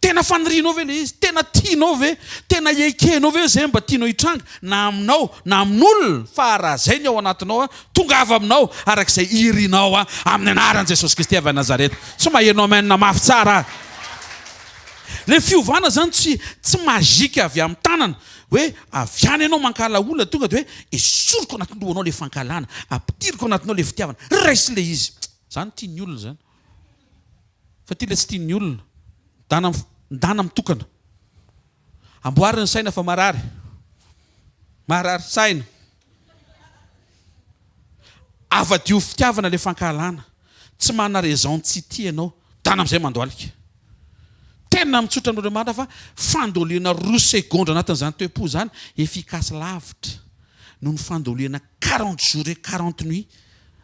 Tena fanirianao ve ilay izy? Tena tianao ve? Tena ekenao ve izay mba tianao hitranga na aminao na amin'olona? Fa raha izay ny ao anatinao, tongava aminao araka izay irinao amin'ny anaran'i Jesosy Kristy avy any Nazareta. Tsy maheno amen mafy tsara aho. Ilay fiovana izany tsy tsy magique avy amin'ny tanana hoe avy any ianao mankahala olona tonga dia hoe esoriko anatin'ny lohanao ilay fankahalana, ampidiriko anatinao ilay fitiavana, raiso ilay izy. Izany tian'ny olona izany. Fa ity ilay tsy tian'ny olona. Ndana ndana mitokana. Amboary ny saina fa marary. Marary saina. Avadio fitiavana ilay fankahalana. Tsy manana raison tsy tia ianao. Ndana amin'izay mandohalika. Tena mitsotra aminareo marina fa fandoliana roa segondra anatin'izany toe-po izany efficace lavitra noho ny fandoliana quarante jours et quarante nuits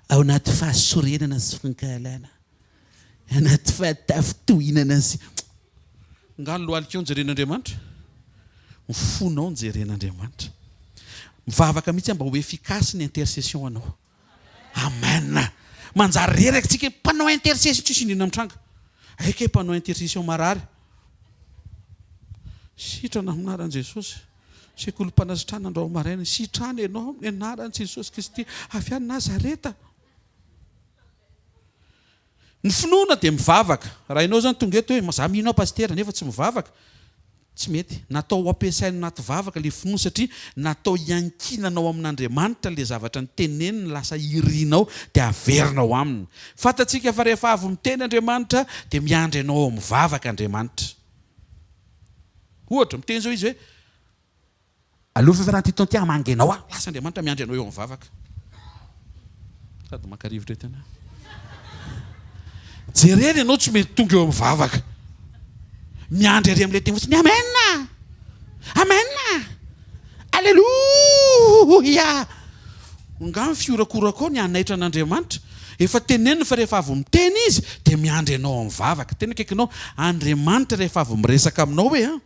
ao anaty fahasorenana sy fankahalana. Anaty fahatafintohinana sy. Nga ny lohalikao no jeren'Andriamanitra? Ny fonao no jeren'Andriamanitra. Mivavaka mihitsy aho mba ho efficace ny intercession anao. Amen. Manjary reraka tsika mpanao intercession tsisy inona mitranga. Hay kay mpanao intercession marary. Sitrana amin'ny anaran'i Jesosy. Sekolim-panasitranana androany maraina. Sitrana ianao amin'ny anaran'i Jesosy Kristy avy any Nazareta. Ny finoana dia mivavaka. Raha ianao izany tonga eto hoe za mino aho pasitera nefa tsy mivavaka, tsy mety. Natao ho ampiasaina anaty vavaka ilay finoana satria natao hiankinanao amin'Andriamanitra ilay zavatra noteneniny lasa irinao dia averinao aminy. Fantatsika fa rehefa avy miteny Andriamanitra dia miandry anao ao amin'ny vavaka Andriamanitra. Ohatra, miteny izao izy hoe. Aleo fa raha ty taona ty hamangy anao aho. Lasa Andriamanitra miandry anao eo amin'ny vavaka. Sady maka rivotra eto ianao. Jerena ianao tsy mety tonga eo amin'ny vavaka. Miandry ary amin'ilay teny fotsiny amen. Amen. Aleloia. Nga ny fiorakorako ao ny hanaitra an'Andriamanitra. Efa teneniny fa rehefa avy miteny izy dia miandry anao amin'ny vavaka. Tena akaikinao Andriamanitra rehefa avy miresaka aminao hoe an.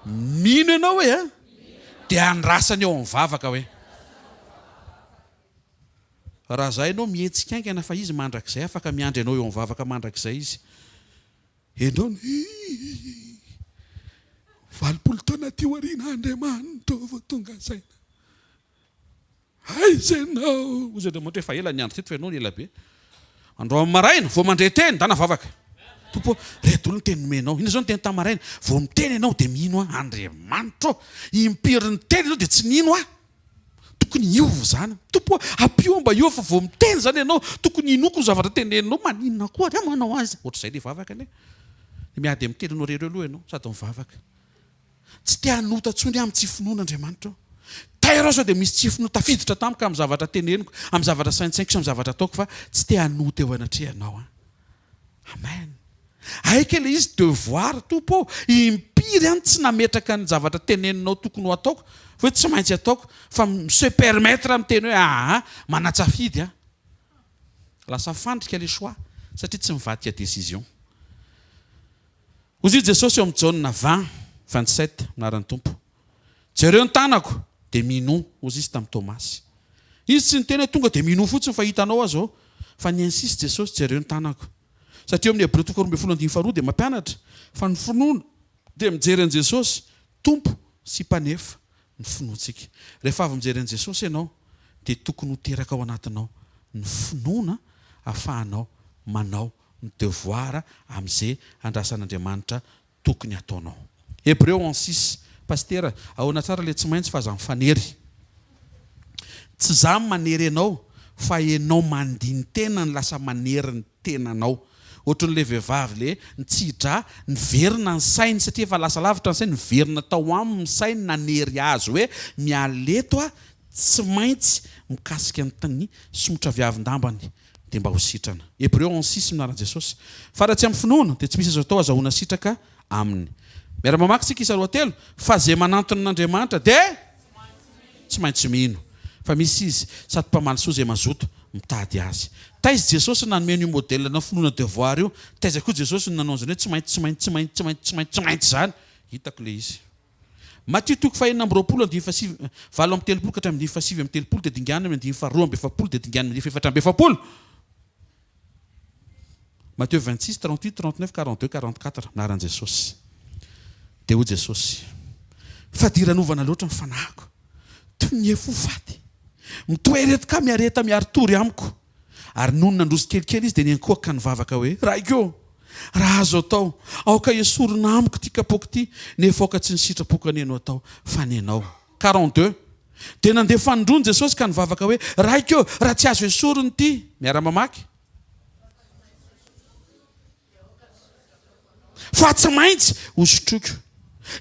Mino ianao hoe a? Dia andrasany eo amin'ny vavaka hoe. Raha za ianao mihetsika haingana fa izy mandrakizay afaka miandry anao eo amin'ny vavaka mandrakizay izy. Ianao no hihihihi. 80 taona aty aoriana Andriamanitra ô vao tonga saina. Aiza ianao? Hoy Andriamanitra, efa ela niandry teto fa ianao no ela be. Androany maraina, vao mandre teny, ndana vavaka. Tompo ô, re daholo ny teny nomenao. Inona izao ny teny tamin'ny maraina? Vao miteny ianao dia mino aho. Andriamanitra ô, impiry niteny ianao dia tsy nino aho. Tokony hiova izany. Tompo ô, ampio aho mba hiova fa vao miteny izany ianao, tokony hinoako ny zavatra teneninao. Maninona koa ary aho manao azy? Ohatr'izay ilay vavaka anie. Miady amin'ny tenanao irery eo aloha ianao, sady mivavaka. Tsy te hanota intsony aho amin'ny tsy finoana Andriamanitra ô. Tairo aho sao dia misy tsy finoana tafiditra tamiko amin'ny zavatra teneniko, amin'ny zavatra saintsainiko sy amin'ny zavatra ataoko fa tsy te hanota eo anatrehanao aho. Amen. Aika ilay izy devoir Tompo ô. Impiry aho no tsy nametraka ny zavatra teneninao tokony ho ataoko fa hoe tsy maintsy ataoko fa mi-se permettre miteny hoe aa manatsafidy aho. Lasa fandrika ilay choix satria tsy mivadika décision. Hoy Jesosy eo amin'ny Jaona 20, 27, Anaran'ny Tompo. Jereo ny tanako, dia minoa, hoy Izy tamin'i Tomasy. Izy tsy niteny hoe tonga dia minoa fotsiny fa hitanao aho izao. Fa ni-insiste Jesosy, jereo ny tanako. Satria eo amin'ny Hebreo toko 12 andininy faharoa dia mampianatra fa ny finoana dia mijery an'i Jesosy, Tompo sy Mpanefa ny finoantsika. Rehefa avy mijery an'i Jesosy ianao dia tokony ho teraka ao anatinao ny finoana ahafahanao manao ny devoir amin'ze andrasan'Andriamanitra tokony hataonao. Hebreo 11 six, Pasitera, ahoana tsara le tsy maintsy fa aza mifanery. Tsy za manery anao fa enao mandini-tena no lasa manery ny tenanao. Ohatran'le vehivavy le nitsi-drà, niverina ny sainy satria efa lasa lavitra ny sainy, niverina tao aminy ny sainy nanery azy hoe miala eto aho tsy maintsy mikasika ny somotraviavin-dambany. dia mba ho sitrana. Hebreo 11 six Minaran'i Jesosy. Fa raha tsy amin'ny finoana, dia tsy misy azo atao azahoana sitraka Aminy. Miara-mamaky isika isa roa telo, Fa izay manantona an'Andriamanitra dia tsy maintsy mino fa misy Izy, sady mpamaly soa izay mazoto mitady Azy. Taiza Jesosy no nanome an'io modèle-na finoana devoir io? Taiza koa Jesosy no nanao an'izany hoe tsy maintsy, tsy maintsy, tsy maintsy, tsy maintsy, tsy maintsy, tsy maintsy izany? Hitako ilay izy. Matio toko fahenina amby 20 andininy fahasivy, 38 ka hatramin'ny andininy fahasivy amby 30 dia dinganina amin'ny andininy faharoa amby 40 dia dinganina amin'ny andininy fahefatra amby 40. Matio 26, 38, 39, 42, 44, Anaran'i Jesosy. Dia hoy Jesosy, Fadiranovana loatra ny fanahiko, toy ny efo faty. Mitoera eto ka miareta miari-tory amiko. Ary nony nandroso kelikely izy dia niankohoka ka nivavaka hoe, Raiko ô, raha azo atao, aoka hesorina amiko ity kapoaka ity, nefa aoka tsy ny sitrapoko anie no atao, fa ny Anao. 42. Dia nandeha fanindroany Jesosy ka nivavaka hoe, Raiko ô, raha tsy azo esorina ity. Miara-mamaky. Fa tsy maintsy hosotroiko.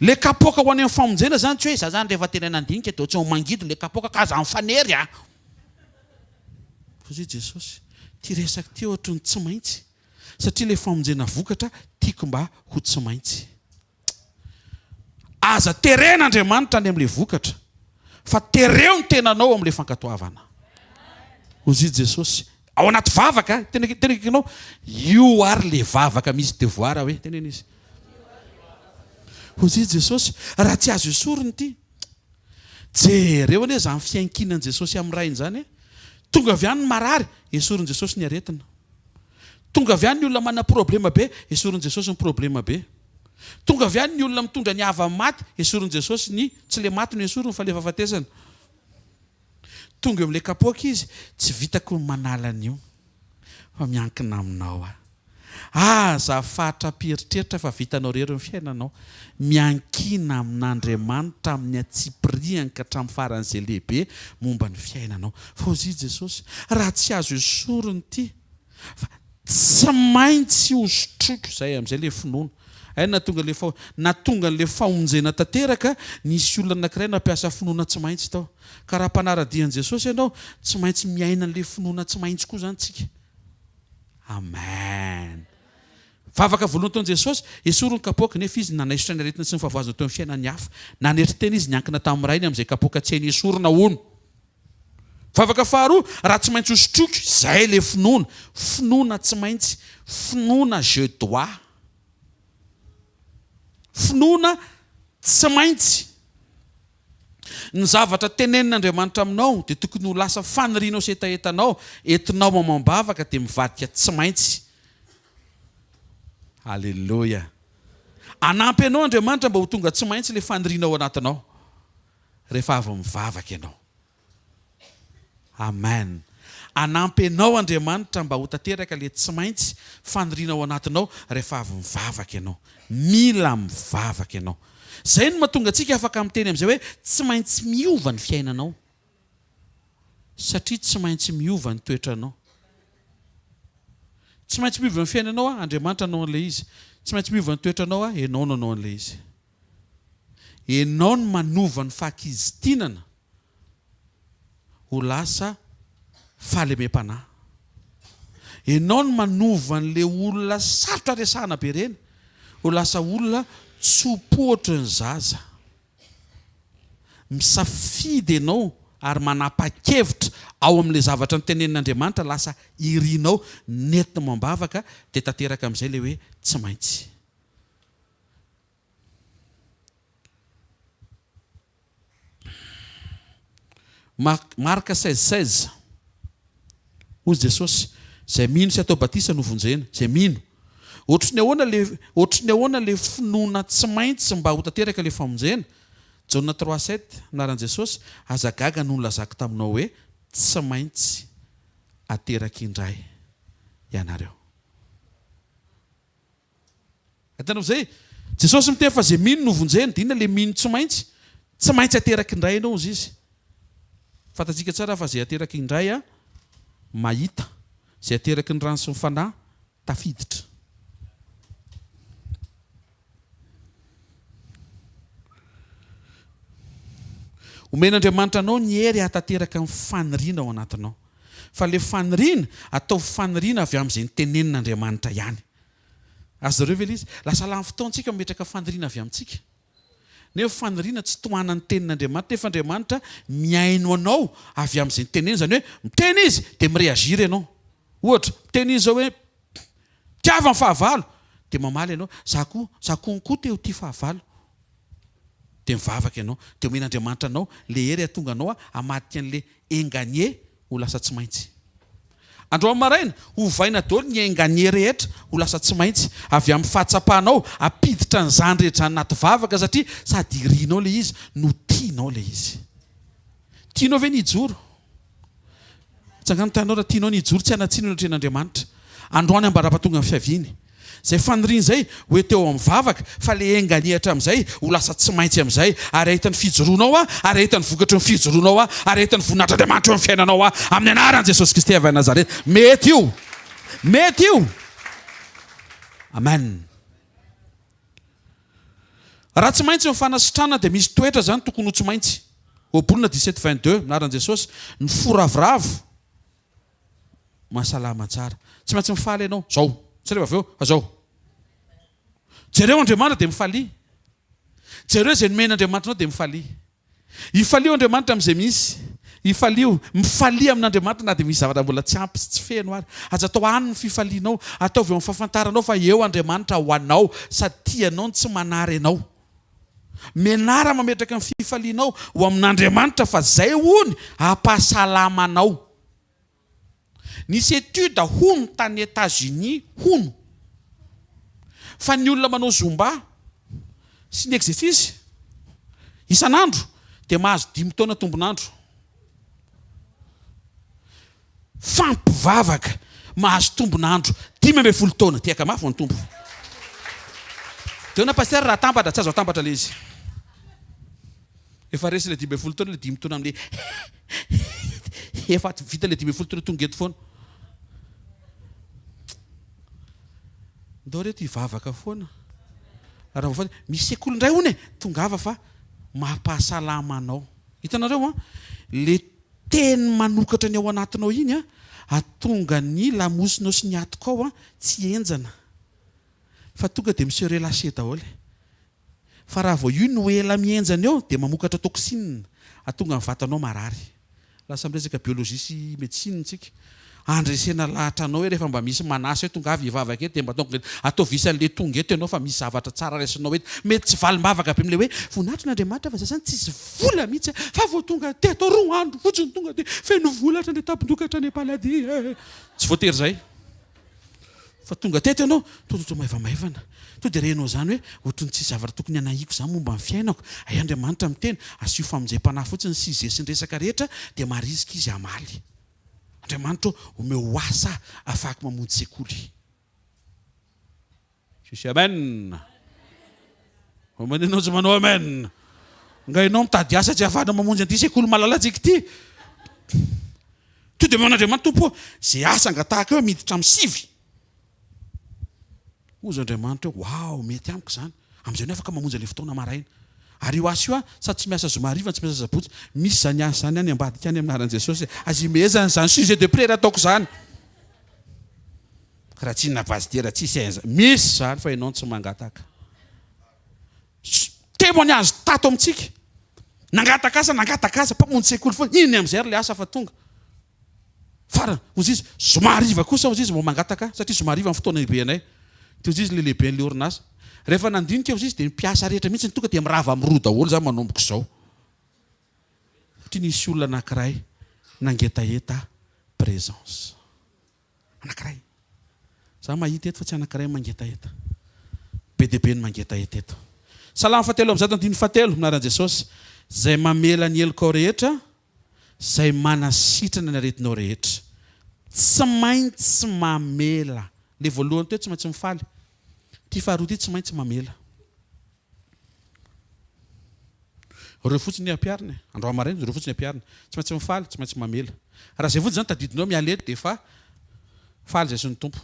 Le kapoaka ho any amin'ny famonjena zany tsy hoe za zany rehefa tena nandinika dia ohatran'ny ho mangidy le kapoaka ka aza mifanery a! Hoy Jesosy, ity resaka ity ohatran'ny tsy maintsy satria le famonjena vokatra tiako mba ho tsy maintsy. Aza terena Andriamanitra any amin'ilay vokatra, fa tereo ny tenanao amin'ilay fankatoavana. Hozy Jesosy, ao anaty vavaka, tena tena akaikinao, io ary le vavaka misy devoir hoe, teneno izy. Hozy Jesosy, raha tsy azo esorina ity, jereo anie izany fiankinan'i Jesosy amin'ny Rainy izany e. Tonga avy any ny marary, esorin'i Jesosy ny aretina. Tonga avy any ny olona manana problema be, esorin'i Jesosy ny problema be. Tonga avy any ny olona mitondra ny havany maty, esorin'i Jesosy ny, tsy le maty no esoriny fa le fahafatesana. Tonga eo amin'ilay kapoaka izy, tsy vitako ny manala an'io. Fa miankina aminao aho. Aza fatra-pieritreritra fa vitanao irery ny fiainanao. Miankina amin'Andriamanitra amin'ny antsipiriany ka hatramin'ny faran'izay lehibe momba ny fiainanao. Fa hozy i Jesosy, raha tsy azo esorina ity, fa tsy maintsy hosotroiko izay amin'izay ilay finoana. Hay nahatonga ilay fa, nahatonga an'ilay famonjena tanteraka, nisy olona anankiray nampiasa finoana tsy maintsy tao. Ka raha mpanara-dia an'i Jesosy ianao, tsy maintsy miaina an'ilay finoana tsy maintsy koa izany tsika. Amen. Vavaka voalohany nataon'i Jesosy, esory ny kapoaka, nefa Izy nanaisotra ny aretina sy ny fahavoazana teo amin'ny fiainan'ny hafa. Nanetry tena Izy, niankina tamin'ny Rainy amin'izay kapoaka tsy hainy esorina hono. Vavaka faharoa, raha tsy maintsy hosotroiko, izay ilay finoana. Finoana tsy maintsy, finoana je dois. Finoana tsy maintsy. Ny zavatra tenenin'Andriamanitra aminao dia tokony ho lasa fanirianao sy hetahetanao, entinao amam-bavaka dia mivadika tsy maintsy. Aleloia. Hanampy anao Andriamanitra mba ho tonga tsy maintsy ilay faniriana ao anatinao rehefa avy mivavaka ianao. Amen. Hanampy anao Andriamanitra mba ho tanteraka ilay tsy maintsy faniriana ao anatinao rehefa avy mivavaka ianao. Mila mivavaka ianao. Izay no mahatonga antsika afaka miteny amin'izay hoe tsy maintsy miova ny fiainanao. Satria tsy maintsy miova ny toetranao. Tsy maintsy miova ny fiainanao, Andriamanitra hanao an'ilay izy. Tsy maintsy miova ny toetranao, ianao no hanao an'ilay izy. Ianao no manova ny fahakizitinana ho lasa fahalemem-panahy. Ianao no manova an'ilay olona sarotra resahana be ireny ho lasa olona tso-po ohatry ny zaza. Misafidy ianao ary manapa-kevitra ao amin'ilay zavatra notenenin'Andriamanitra lasa irinao nentina amam-bavaka dia tanteraka amin'izay ilay hoe tsy maintsy. Marc 16 16, Hoy Jesosy, Izay mino sy atao batisa no vonjena. Izay mino. Ohatry ny ahoana le, ohatry ny ahoana le finoana tsy maintsy mba ho tanteraka le famonjena? Jaona 3 7, Anaran'i Jesosy, Aza gaga noho nilazako taminao hoe, Tsy maintsy ateraka indray ianareo. Hitanao izay? Jesosy miteny fa izay mino no vonjena. Dia inona ilay mino tsy maintsy? Tsy maintsy ateraka indray ianao hozy izy. Fantatsika tsara fa izay ateraka indray mahita. Izay ateraky ny rano sy ny fanahy tafiditra. Omen'Andriamanitra anao ny hery hahatanteraka ny faniriana ao anatinao. Fa ilay faniriana, ataovy faniriana avy amin'izay notenenin'Andriamanitra ihany. Azonareo ve ilay izy? Lasa lany fotoantsika mametraka faniriana avy amintsika. Nefa faniriana tsy tohanan'ny tenin'Andriamanitra, nefa Andriamanitra mihaino anao avy amin'izay noteneniny, izany hoe miteny Izy dia mi-réagir ianao. Ohatra, miteny Izy izao hoe tiava ny fahavalo, dia mamaly ianao, za koa, za konko te ho tia fahavalo. Dia mivavaka ianao, dia omen'Andriamanitra anao ilay hery hahatonga anao hamadika an'ilay enganie ho lasa tsy maintsy. Androany maraina, hovaina daholo ny enganie rehetra ho lasa tsy maintsy. Avy amin'ny fahatsapanao, hampiditra an'izany rehetra izany anaty vavaka satria sady irinao ilay izy no tianao ilay izy. Tianao ve ny hijoro? Tsangano ny tananao raha tianao ny hijoro tsy hanan-tsiny eo anatrehan'Andriamanitra. Androany ambara-pahatonga ny fiaviany. Izay faniriana izay ho ety eo amin'ny vavaka, fa le enga anie hatramin'izay ho lasa tsy maintsy amin'izay, ary hahita ny fijoroanao aho, ary hahita ny vokatry ny fijoroanao aho, ary hahita ny voninahitr'Andriamanitra eo amin'ny fiainanao aho, amin'ny anaran'i Jesosy Kristy avy any Nazareta. Mety io! Mety io! Amen. Raha tsy maintsy ny fanasitranana dia misy toetra izany tokony ho tsy maintsy. Ohabolana 17 22, anaran'i Jesosy, ny fo ravoravo. Mahasalama tsara. Tsy maintsy mifaly ianao. Zao. Tsy rehefa avy eo, fa zao. Jereo Andriamanitra dia mifalia. Jereo izay nomen'Andriamanitra anao dia mifalia. Ifalio Andriamanitra amin'izay misy. Ifalio. Mifalia amin'Andriamanitra na dia misy zavatra mbola tsy ampy sy tsy feno ary. Aza atao any ny fifalianao. Ataovy eo amin'ny fahafantaranao fa eo Andriamanitra ho anao sady tia anao no tsy manary anao. Mianara mametraka ny fifalianao ho amin'Andriamanitra fa zay hono hampahasalama anao. Nisy étude hono tany Etats Unis hono fa ny olona manao zumba sy ny exercice isan'andro dia mahazo dimy taona tombon'andro. Fampivavaka. Mahazo tombon'andro 15 taona. Tehaka mafy ho an'ny Tompo. Dia ahoana Pasteur raha atambatra? Tsy azo atambatra ilay izy. Efa resy ilay 15 taona, ilay dimy taona amin'ilay efa vita ilay 15 taona tonga eto foana. Ndao reto hivavaka foana. Raha vao fantatra, misy sekoly indray hono e, tongava fa mampahasalama anao. Hitanareo an, le teny manokatra ny ao anatinao iny an, ahatonga ny lamosinao sy ny atokao an tsy henjana. Fa tonga dia mi-se relâcher daholo. Fa raha vao io no ela mihenjana eo dia mamokatra toxine, ahatonga ny vatanao marary. Lasa miresaka biologie sy médecine tsika. Andresena lahatra anao hoe rehefa mba misy manasa hoe tongava hivavaka eto dia mba tonga ataovy isan'le tonga eto ianao fa misy zavatra tsara raisinao eto. Mety tsy valim-bavaka be amin'ilay hoe voninahitry n'Andriamanitra fa za zany tsisy vola mihitsy fa vao tonga teto roa andro fotsiny tonga dia feno vola hatrany an-tampon-doha ka hatrany am-paladia e. Tsy voatery izay. Fa tonga teto ianao, tonga toa maivamaivana. Tonga dia renao izany hoe ohatry ny tsisy zavatra tokony hanahiako izany momba ny fiainako. Hay Andriamanitra miteny, asio famonjem-panahy fotsiny ny size sy ny resaka rehetra dia marisika izy hamaly. Andriamanitra ô, omeo asa aho ahafahako mamonjy sekoly. Sisy amen. Fa manino tsy manao amen? Nga ianao mitady asa tsy ahafahana mamonjy an'ity sekoly malalantsika ity? To dia man'Andriamanitra Tompo ô, ze asa angatahako eo miditra amin'ny sivy. Hozy Andriamanitra hoe, waouh, mety amiko izany. Amin'izay ianao afaka mamonjy an'ilay fotoana maraina. Ary io asa io an, sady tsy miasa zoma hariva no tsy miasa sabotsy. Misy izany asa izany any ambadika any amin'ny anaran'i Jesosy. Aza imehezana izany sujet de prière ataoko izany. Raha tsy inona pasitera tsisy aiza. Misy izany fa ianao no tsy mangataka. Témoignage tato amintsika. Nangataka asa, nangataka asa, mpamonjy sekoly foana. Iny amin'izay ary ilay asa fa tonga. Farany, hozy izy, zoma hariva kosa hozy izy vao mangataka satria zoma hariva ny fotoana lehibenay. Dia hozy izy ilay lehiben'ilay orinasa. Rehefa nandinika hozy izy dia ny mpiasa rehetra mihitsy tonga dia mirava amin'ny roa daholo izany manomboka izao. Satria nisy olona anankiray nangetaheta présence. Anankiray. Za mahita eto fa tsy anankiray mangetaheta. Be dia be ny mangetaheta eto. Salamo fahatelo amby zato andininy fahatelo, amin'ny anaran'i Jesosy, Izay mamela ny helokao rehetra, izay manasitrana ny aretinao rehetra. Tsy maintsy mamela. Ilay voalohany teo tsy maintsy mifaly. Ity faharoa ity tsy maintsy mamela. Ireo fotsiny ampiharina e. Androany maraina ireo fotsiny ampiharina. Tsy maintsy mifaly, tsy maintsy mamela. Raha izay fotsiny izany tadidinao miala eto dia efa faly izay sy ny Tompo.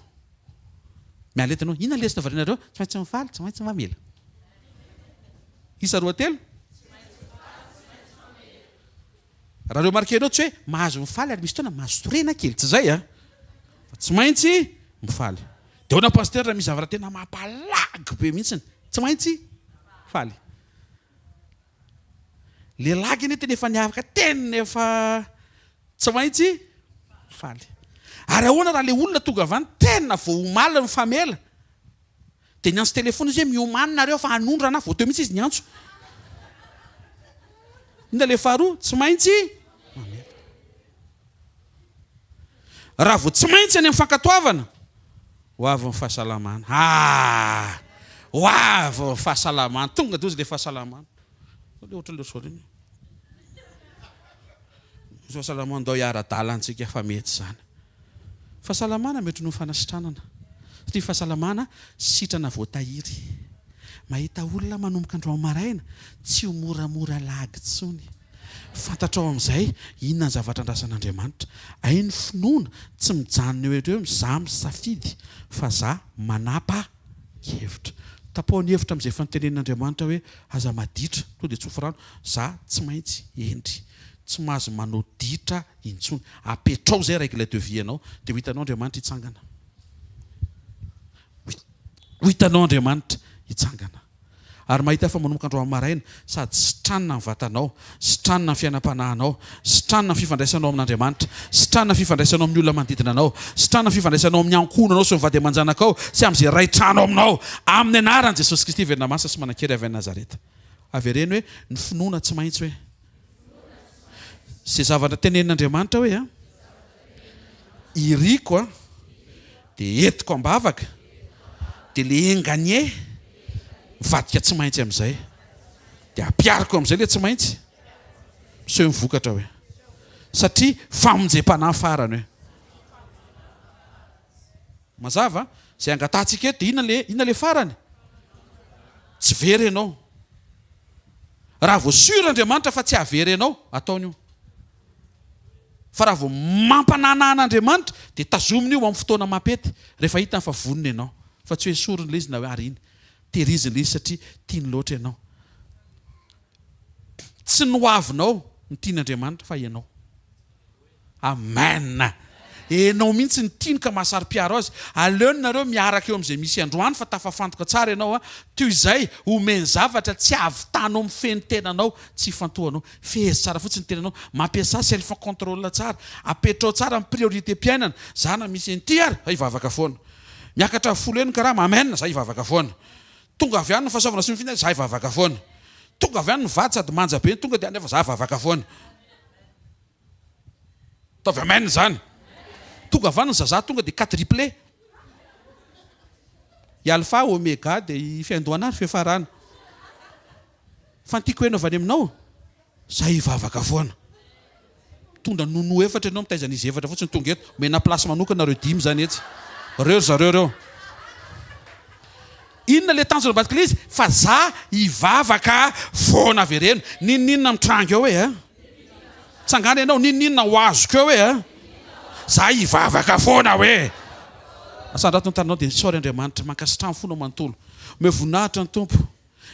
Miala eto ianao, inona ny lesona varianareo? Tsy maintsy mifaly, tsy maintsy mamela. Isa roa telo. Raha remarquer-nao tsy hoe mahazo mifaly ary misy fotoana mahazo torena kely, tsy izay an! Fa tsy maintsy mifaly. Dia ahoana Pasteur raha misy zavatra tena mampalagy be mihitsiny? Tsy maintsy faly. Le lagy anie tena efa niavaka, tena efa tsy maintsy faly. Ary ahoana raha le olona tonga avy any tena vao omaly nifamela? Dia niantso téléphone izy hoe miomàna nareo fa hanondrana aho, vao teo mihitsy izy niantso. Inona ilay faharoa? Tsy maintsy mamela. Raha vao tsy maintsy any amin'ny fankatoavana, ho avy ny fahasalamana. Ah! Ho avy ny fahasalamana. Tonga dia hozy ilay fahasalamana. Ilay ohatran'ilay ohatran'izao. Fahasalamana, ndao hiara-dalana tsika fa mety izany. Fahasalamana mety noho ny fanasitranana satria fahasalamana sitrana voatahiry. Mahita olona manomboka androany maraina tsy ho moramora lagy intsony. Fantatrao amin'izay inona ny zavatra andrasan'Andriamanitra. Hay ny finoana tsy mijanona eo eo za misafidy fa za manapa kevitra. Tapaho ny hevitra amin'izay efa notenenin'Andriamanitra hoe aza maditra, tonga dia tsofy rano, za tsy maintsy hendry. Tsy mahazo manao ditra intsony. Apetrao izay règle de vie anao dia ho hitanao Andriamanitra hitsangana. Ho hitanao Andriamanitra hitsangana. Ary mahita fa manomboka androany maraina sady sitranina ny vatanao, sitranina ny fiainam-panahinao, sitranina ny fifandraisanao amin'Andriamanitra, sitranina ny fifandraisanao amin'ny olona manodidina anao, sitranina ny fifandraisanao amin'ny ankohonanao sy ny vady aman-janakao sy amin'izay iray trano aminao. Amin'ny anaran'i Jesosy Kristy velona masina sy manan-kery avy any Nazareta. Avereno hoe, ny finoana tsy maintsy hoe. Izay zavatra tenenin'Andriamanitra hoe a, iriko a, dia entiko am-bavaka, dia le enganie mivadika tsy maintsy amin'izay. Dia ampihariko amin'izay le tsy maintsy, miseho ny vokatra hoe. Satria famonjem-panahy farany hoe. Mazava? Izay angatahantsika eto dia inona le, inona le farany? Tsy very ianao. Raha vao sûr Andriamanitra fa tsy hahavery anao, ataony io. Fa raha vao mampanana an'Andriamanitra dia tazominy io amin'ny fotoana mampety, rehefa hitany fa vonona ianao. Fa tsy hoe esoriny ilay izy na hoe ariny. Tehiriziny ilay izy satria tiany loatra ianao. Tsy ny hoavinao no tian'Andriamanitra fa ianao. Amen! Enao mihitsy no tiany ka mahasaro-piaro azy. Aleony nareo miaraka eo amin'izay misy androany fa tafafantoka tsara ianao a, toy izay omeny zavatra tsy ahavitanao mifehy ny tenanao, tsy ifantohanao. Fehezo tsara fotsiny ny tenanao, mampiasà self control tsara, apetrao tsara ny priorité-piainana, za na misy an'ity ary za hivavaka foana. Miakatra folo heny ny karama, amen, za hivavaka foana. Tonga avy any ny fahasoavana sy ny fiainana, za hivavaka foana. Tonga avy any ny vady sady manja be, tonga dia any nefa za hivavaka foana. Ataovy amen izany. Tonga avy any ny zazah tonga dia quadruplé. I alpha, omega dia i fiandohana ary fiafarana. Fa ny tiako heno avy any aminao, zay hivavaka foana. Mitondra nono efatra ianao mitaiza an'izy efatra fotsiny tonga eto. Omena place manokana ireo dimy izany etsy. Reo ry zareo reo. Inona le tanjona ambadik'ilay izy? Fa za hivavaka foana avereno. N'inon'inona mitranga eo e. Tsangana ianao, n'inon'inona ho azoko eo e. Za hivavaka foana hoe. Asandrato ny tananao dia isaory Andriamanitra, mankasitraha ny fonao manontolo. Omeo voninahitra ny Tompo.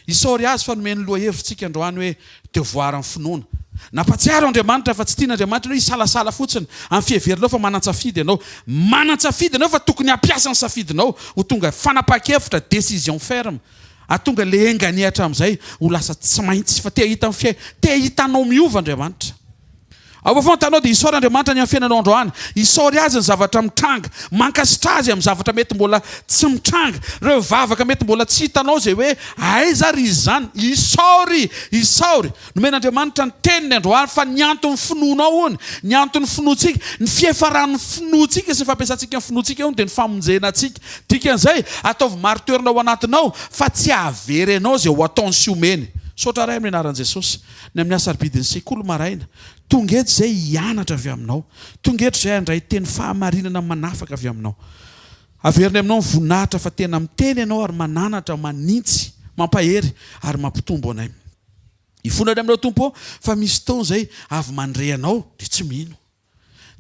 Isaory Azy fa nomeny lohahevitsika androany hoe devoir ny finoana. Nampatsiaro Andriamanitra fa tsy tian'Andriamanitra ianao hisalasala fotsiny amin'ny fiheverinao fa manan-tsafidy ianao. Manan-tsafidy ianao fa tokony hampiasa ny safidinao ho tonga fanapahan-kevitra, décision ferme. Hahatonga ilay enganie hatramin'izay ho lasa tsy maintsy fa te hahita ny fiai, te hahita anao miova Andriamanitra. Ao afovoan-tanao dia isaory Andriamanitra ny amin'ny fiainanao androany. Isaory Azy ny zavatra mitranga. Mankasitraha Azy amin'ny zavatra mety mbola tsy mitranga. Ireo vavaka mety mbola tsy hitanao izay hoe aiza ary izy izany. Isaory! Isaory! Nomen'Andriamanitra ny Teniny androany fa ny anton'ny finoanao hono, ny anton'ny finoantsika, ny fiafaran'ny finoantsika sy ny fampiasantsika ny finoantsika hono dia ny famonjena antsika. Dikan'izay, ataovy marin-toerana ao anatinao fa tsy hahavery anao izay ho ataony sy omeny. Misaotra Ray amin'ny anaran'i Jesosy. Ny amin'ny hasarobidin'ny sekoly maraina. Tonga eto izay hianatra avy aminao. Tonga eto izay handray teny fahamarinana manafaka avy aminao. Averina aminao ny voninahitra fa tena miteny ianao ary mananatra, manintsy, mampahery ary mampitombo anay. Hifona any aminao Tompo ô fa misy fotoana izay avy mandre anao dia tsy mino.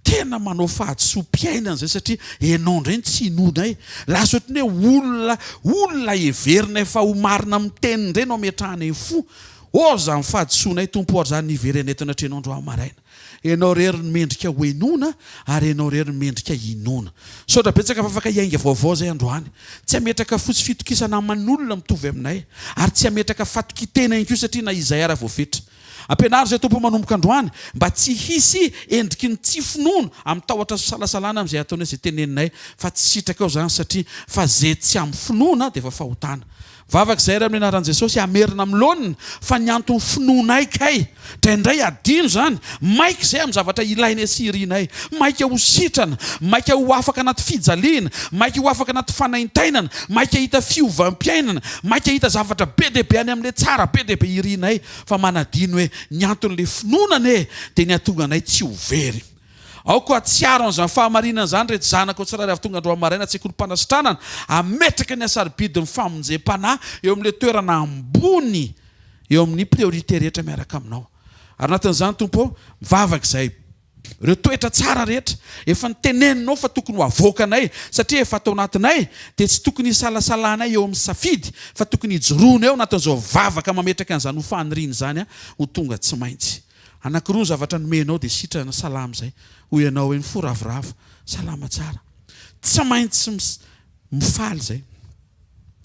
Tena manao fahadisoam-piainana izay satria ianao indray no tsy inoanay. Lasa ohatran'ny hoe olona olona heverinay fa ho marina amin'ny teniny indray no ametrahanay fo. Ô izany fahadisoanay Tompo ô ary izany niverena eto anatrehanao androany maraina. Ianao irery no mendrika ho henoina ary ianao irery no mendrika hinoana. Misaotra betsaka fa afaka hiainga vaovao izay androany. Tsy hametraka fo sy fitokisana aman'olona mitovy aminay ary tsy hametraka fatokian-tena ihany koa satria na izay ara voafetra. Ampianaro izay Tompo manomboka androany mba tsy hisy endriky ny tsy finoana amin'ny tahotra sy fisalasalana amin'izay ataonay izay teneninay fa tsy sitrakao izany satria fa ze tsy amin'ny finoana dia efa fahotana. Vavaka izay ary amin'ny anaran'i Jesosy hamerina amin'ny laoniny fa ny anton'ny finoanay kay indraindray adino izany maika izay amin'ny zavatra ilainay sy irinay maika ho sitrana maika ho afaka anaty fijaliana maika ho afaka anaty fanaintainana maika hahita fiovam-piainana maika hahita zavatra be dia be any amin'ilay tsara be dia be irinay fa manadino hoe ny anton'ilay finoana anie dia ny hahatonga anay tsy ho very. Aoka hahatsiaro an'izany fahamarinana izany ireto zanakao tsirairay avy tonga androany maraina an-tsekolim-panasitranana, hametraka ny hasarobidin'ny famonjem-panahy eo amin'ilay toerana ambony eo amin'ny priorité rehetra miaraka aminao. Ary anatin'izany Tompo ô, mivavaka izahay. Ireo toetra tsara rehetra efa noteneninao fa tokony ho avoakanay satria efa ato anatinay dia tsy tokony hisalasalanay eo amin'ny safidy fa tokony hijoroana eo anatin'izao vavaka mametraka an'izany ho faniriana izany ho tonga tsy maintsy. Anankiroa ny zavatra nomenao dia sitrana salama izay hoy ianao hoe ny fo ravoravo salama tsara. Tsy maintsy mifaly izay.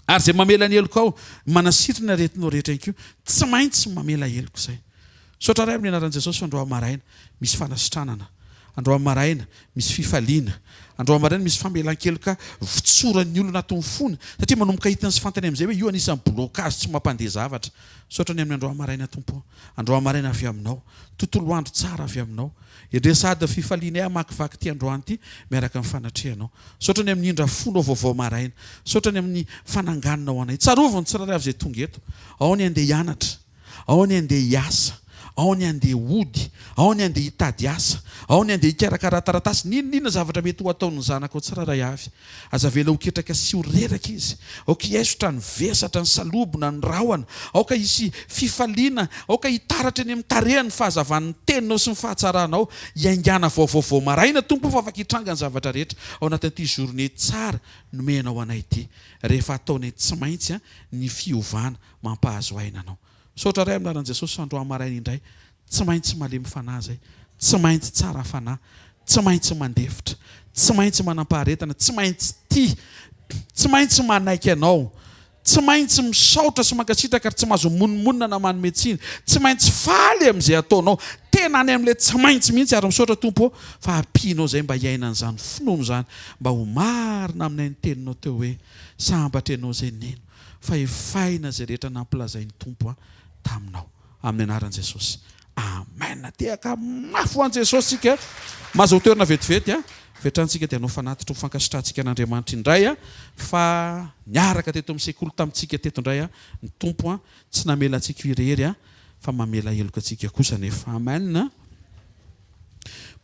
Ary izay mamela ny helokao manasitrana ny aretinao rehetra ihany koa tsy maintsy mamela heloka izay. Misaotra Ray amin'ny anaran'i Jesosy fa androany maraina misy fanasitranana, androany maraina misy fifaliana, androany maraina misy famelan-keloka votsoran'ny olona ato amin'ny fony satria manomboka hitany sy fantany amin'izay hoe io anisan'ny blocage tsy mampandeha zavatra. Misaotra ny amin'ny androany maraina Tompo ô. Androany maraina avy aminao. Tontolo andro tsara avy aminao. Endrey sahady ny fifalianay hamakivaky ity androany ity miaraka amin'ny fanatrehanao. Misaotra ny amin'ny indra fonao vaovao maraina. Misaotra ny amin'ny fanangananao anay. Tsarovy ny tsirairay avy izay tonga eto. Ao ny handeha hianatra. Ao ny handeha hiasa. Ao ny handeha hody, ao ny handeha hitady asa, ao ny handeha hikarakara taratasy, n'inon'inona zavatra mety ho ataon'ny zanakao tsirairay avy. Aza avela ho ketraka sy ho reraka izy. Aoka hiaisotra ny vesatra, ny salobona, ny rahona. Aoka hisy fifaliana, aoka hitaratra eny amin'ny tarehiny ny fahazavan'ny teninao sy ny fahatsaranao. Hiaingàna vaovao vao maraina, Tompo o, fa afaka hitranga ny zavatra rehetra ao anatin'ity journée tsara nomenao anay ity. Rehefa ataonay tsy maintsy ny fiovana mampahazo aina anao. Misaotra Ray amin'ny anaran'i Jesosy fa androany maraina indray tsy maintsy malemy fanahy zay, tsy maintsy tsara fanahy, tsy maintsy mandefitra, tsy maintsy manampaharetana, tsy maintsy tia, tsy maintsy manaiky anao, tsy maintsy misaotra sy mankasitraka ary tsy mahazo mimonomonona na manome tsiny, tsy maintsy faly amin'izay ataonao, tena any amin'ilay tsy maintsy mihitsy ary misaotra Tompo ô fa ampianao izay mba hiaina an'izany finoana izany mba ho marina aminay ny teninao teo hoe sambatra ianao izay nino fa efaina izay rehetra nampilazain'ny Tompo ahy taminao. Amin'ny anaran'i Jesosy. Amen. Tehaka mafy ho an'i Jesosy isika. Mahazo toerana vetivety. Avy hatrany isika dia hanao fanatitra ho fankasitrahantsika an'Andriamanitra indray fa niaraka teto amin'ny sekoly tamintsika teto indray ny Tompo. Tsy namela antsika ho irery fa mamela heloka antsika kosa anefa. Amen.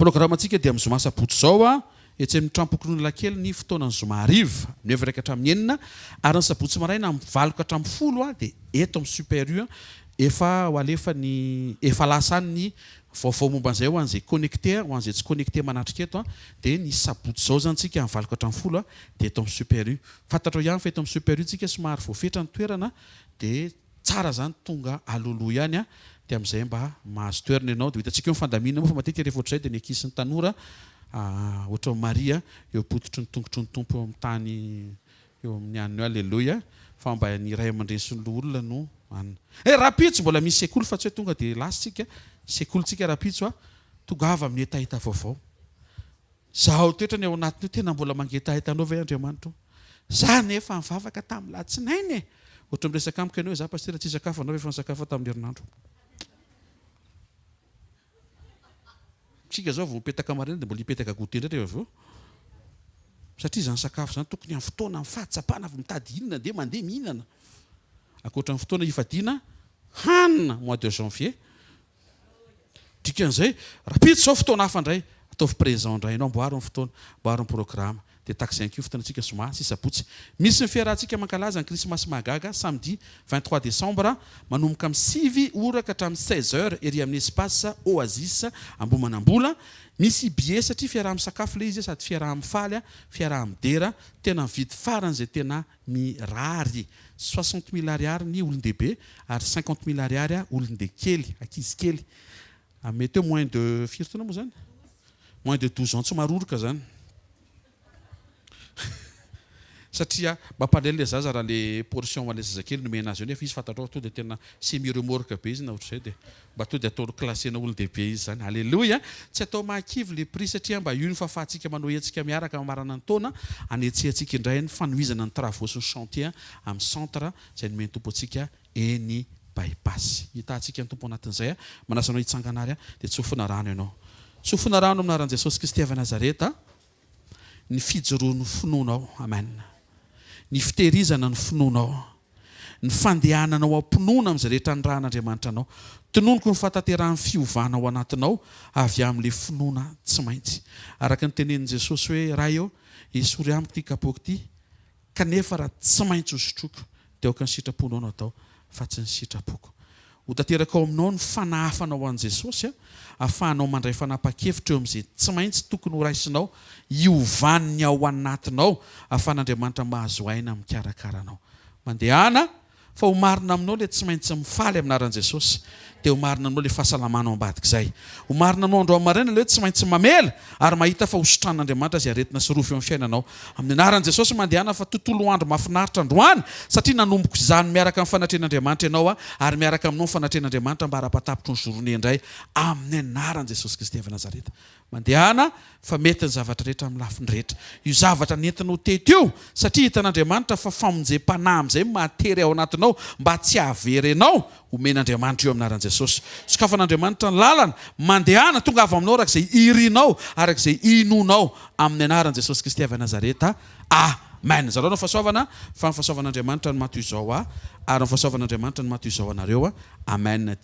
Programantsika dia amin'ny zoma sabotsy izao. Etsy amin'ny Tranompokonolona Kely ny fotoana ny zoma hariva, amin'ny efatra ka hatramin'ny enina, ary ny sabotsy maraina amin'ny valo ka hatramin'ny folo dia eto amin'ny Super U. Efa ho alefa ny, efa lasa any ny vaovao momba an'izay ho an'izay connecté, ho an'izay tsy connecté manatrika eto dia ny sabotsy izao izany tsika amin'ny valo ka hatramin'ny folo dia eto amin'ny Super U. Fantatrao ihany fa eto amin'ny Super U tsika somary voafetra ny toerana dia Tsara zany tonga alohaloha ihany a, dia amin'izay mba mahazo toerana ianao, dia ho hitantsika eo ny fandaminana moa fa matetika rehefa ohatr'izay dia ny ankizy sy ny tanora ohatran'i Maria eo am-pototry ny tongotry ny Tompo eo amin'ny tany eo amin'ny aniny eo, aleloia, fa mba ny ray aman-dreny sy ny loholona no an. Eh rahampitso mbola misy sekoly fa tsy hoe tonga dia lasa tsika, sekolintsika rahampitso a, tongava amin'ny hetaheta vaovao. Zahao toetra ny ao anatiny io, tena mbola mangetaheta anao ve Andriamanitra o? Za nefa nivavaka tamin'ny latsinainy e! Ohatra miresaka amiko ianao hoe za pasitera tsy hisakafo anao efa nisakafo aho tamin'ny herinandro. Tsika zao vao mipetaka maraina dia mbola hipetaka goûter indray rehefa avy eo. Satria izany sakafo izany tokony amin'ny fotoana, amin'ny fahatsapana vao mitady inona dia mandeha mihinana. Ankoatra ny fotoana hifadiana hanina mois de janvier. Dikan'izay, rahampitso izao fotoana hafa indray, ataovy présent indray ianao, amboaro ny fotoana, amboaro ny programa. Dia tahaka izay ihany koa fotoanantsika zoma sy sabotsy. Misy ny fiarahantsika mankalaza ny krismasy mahagaga, samedi 23 décembre, manomboka amin'ny sivy ora ka hatramin'ny 16 heures ery amin'ny espace Oasis Ambohimanambola. Misy billet satria fiaraha-misakafo ilay izy sady fiaraha-mifaly, fiaraha-midera, tena mividy faran'izay tena Mirary. Soixante mille ariary ny olon-dehibe ary cinquante mille ariary olon-dekely, ankizy kely. Mety hoe moins de firy taona moa izany? Moins de 12 ans tsy maroroka izany. Satria mampalahelo ilay zaza raha ilay portion ho an'ilay zazakely nomena azy eo nefa izy fantatrao fa tonga dia tena semi remorque be izy na ohatr'izay dia Mba to dia atao classena olon-dehibe izy zany. Aleloia! Tsy atao mahakivy le prix satria mba io no fahafahantsika manao hetsika miaraka mamarana ny taona, hanetsehantsika indray ny fanohizana ny travaux sy ny chantier amin'ny centre izay nomen'ny Tompo antsika eny By-pass. Hitahantsika ny Tompo anatin'izay. Manasa anao hitsangana ary dia tsofina rano ianao. Tsofina rano amin'ny anaran'i Jesosy Kristy avy Nazareta ny fijoroan'ny finoanao. Amen. Ny fitehirizana ny finoanao. Ny fandehananao am-pinoana amin'izay rehetra nirahan'Andriamanitra anao. Tononiko ny fahatanterahan'ny fiovana ao anatinao avy amin'ilay finoana tsy maintsy. Araka ny tenenin'i Jesosy hoe, Ray ô, esory amiko ity kapoaka ity, kanefa raha tsy maintsy hosotroiko, dia aoka ny sitraponao no atao, fa tsy ny sitrapoko. Ho tanteraka ao aminao ny fanahafanao an'i Jesosy, ahafahanao mandray fanapahan-kevitra eo amin'izay tsy maintsy tokony horaisinao, hiovan'ny ao anatinao, ahafahan'Andriamanitra mahazo aina mikarakara anao. Mandehana, fa ho marina aminao ilay tsy maintsy mifaly amin'ny anaran'i Jesosy, dia ho marina aminao ilay fahasalamana ao ambadik'izay. Ho marina aminao androany maraina ilay hoe tsy maintsy mamela, ary mahita fa ho sitran'Andriamanitra izay aretina sy rofy eo amin'ny fiainanao. Amin'ny anaran'i Jesosy mandehana fa tontolo andro mahafinaritra androany satria nanomboka izany miaraka amin'ny fanatrehan'Andriamanitra ianao ary miaraka aminao ny fanatrehan'Andriamanitra ambara-patapitry ny journée indray amin'ny anaran'i Jesosy Kristy avy Nazareta. Mandehana fa mety ny zavatra rehetra amin'ny lafiny rehetra. Io zavatra nentinao teto io satria hitan'Andriamanitra fa famonjem-panahy amin'izay no mahatery ao anatinao mba tsy hahavery anao Omen'Andriamanitra io amin'ny anaran'i Jesosy. Sokafan'Andriamanitra ny lalana, mandehana, tongava aminao araka izay irinao, araka izay inoanao, amin'ny anaran'i Jesosy Kristy avy Nazareta. Amen. Zarao ny fahasoavana, fa ny fahasoavan'Andriamanitra no maha toy izao ahy, ary ny fahasoavan'Andriamanitra no maha toy izao anareo. Amen.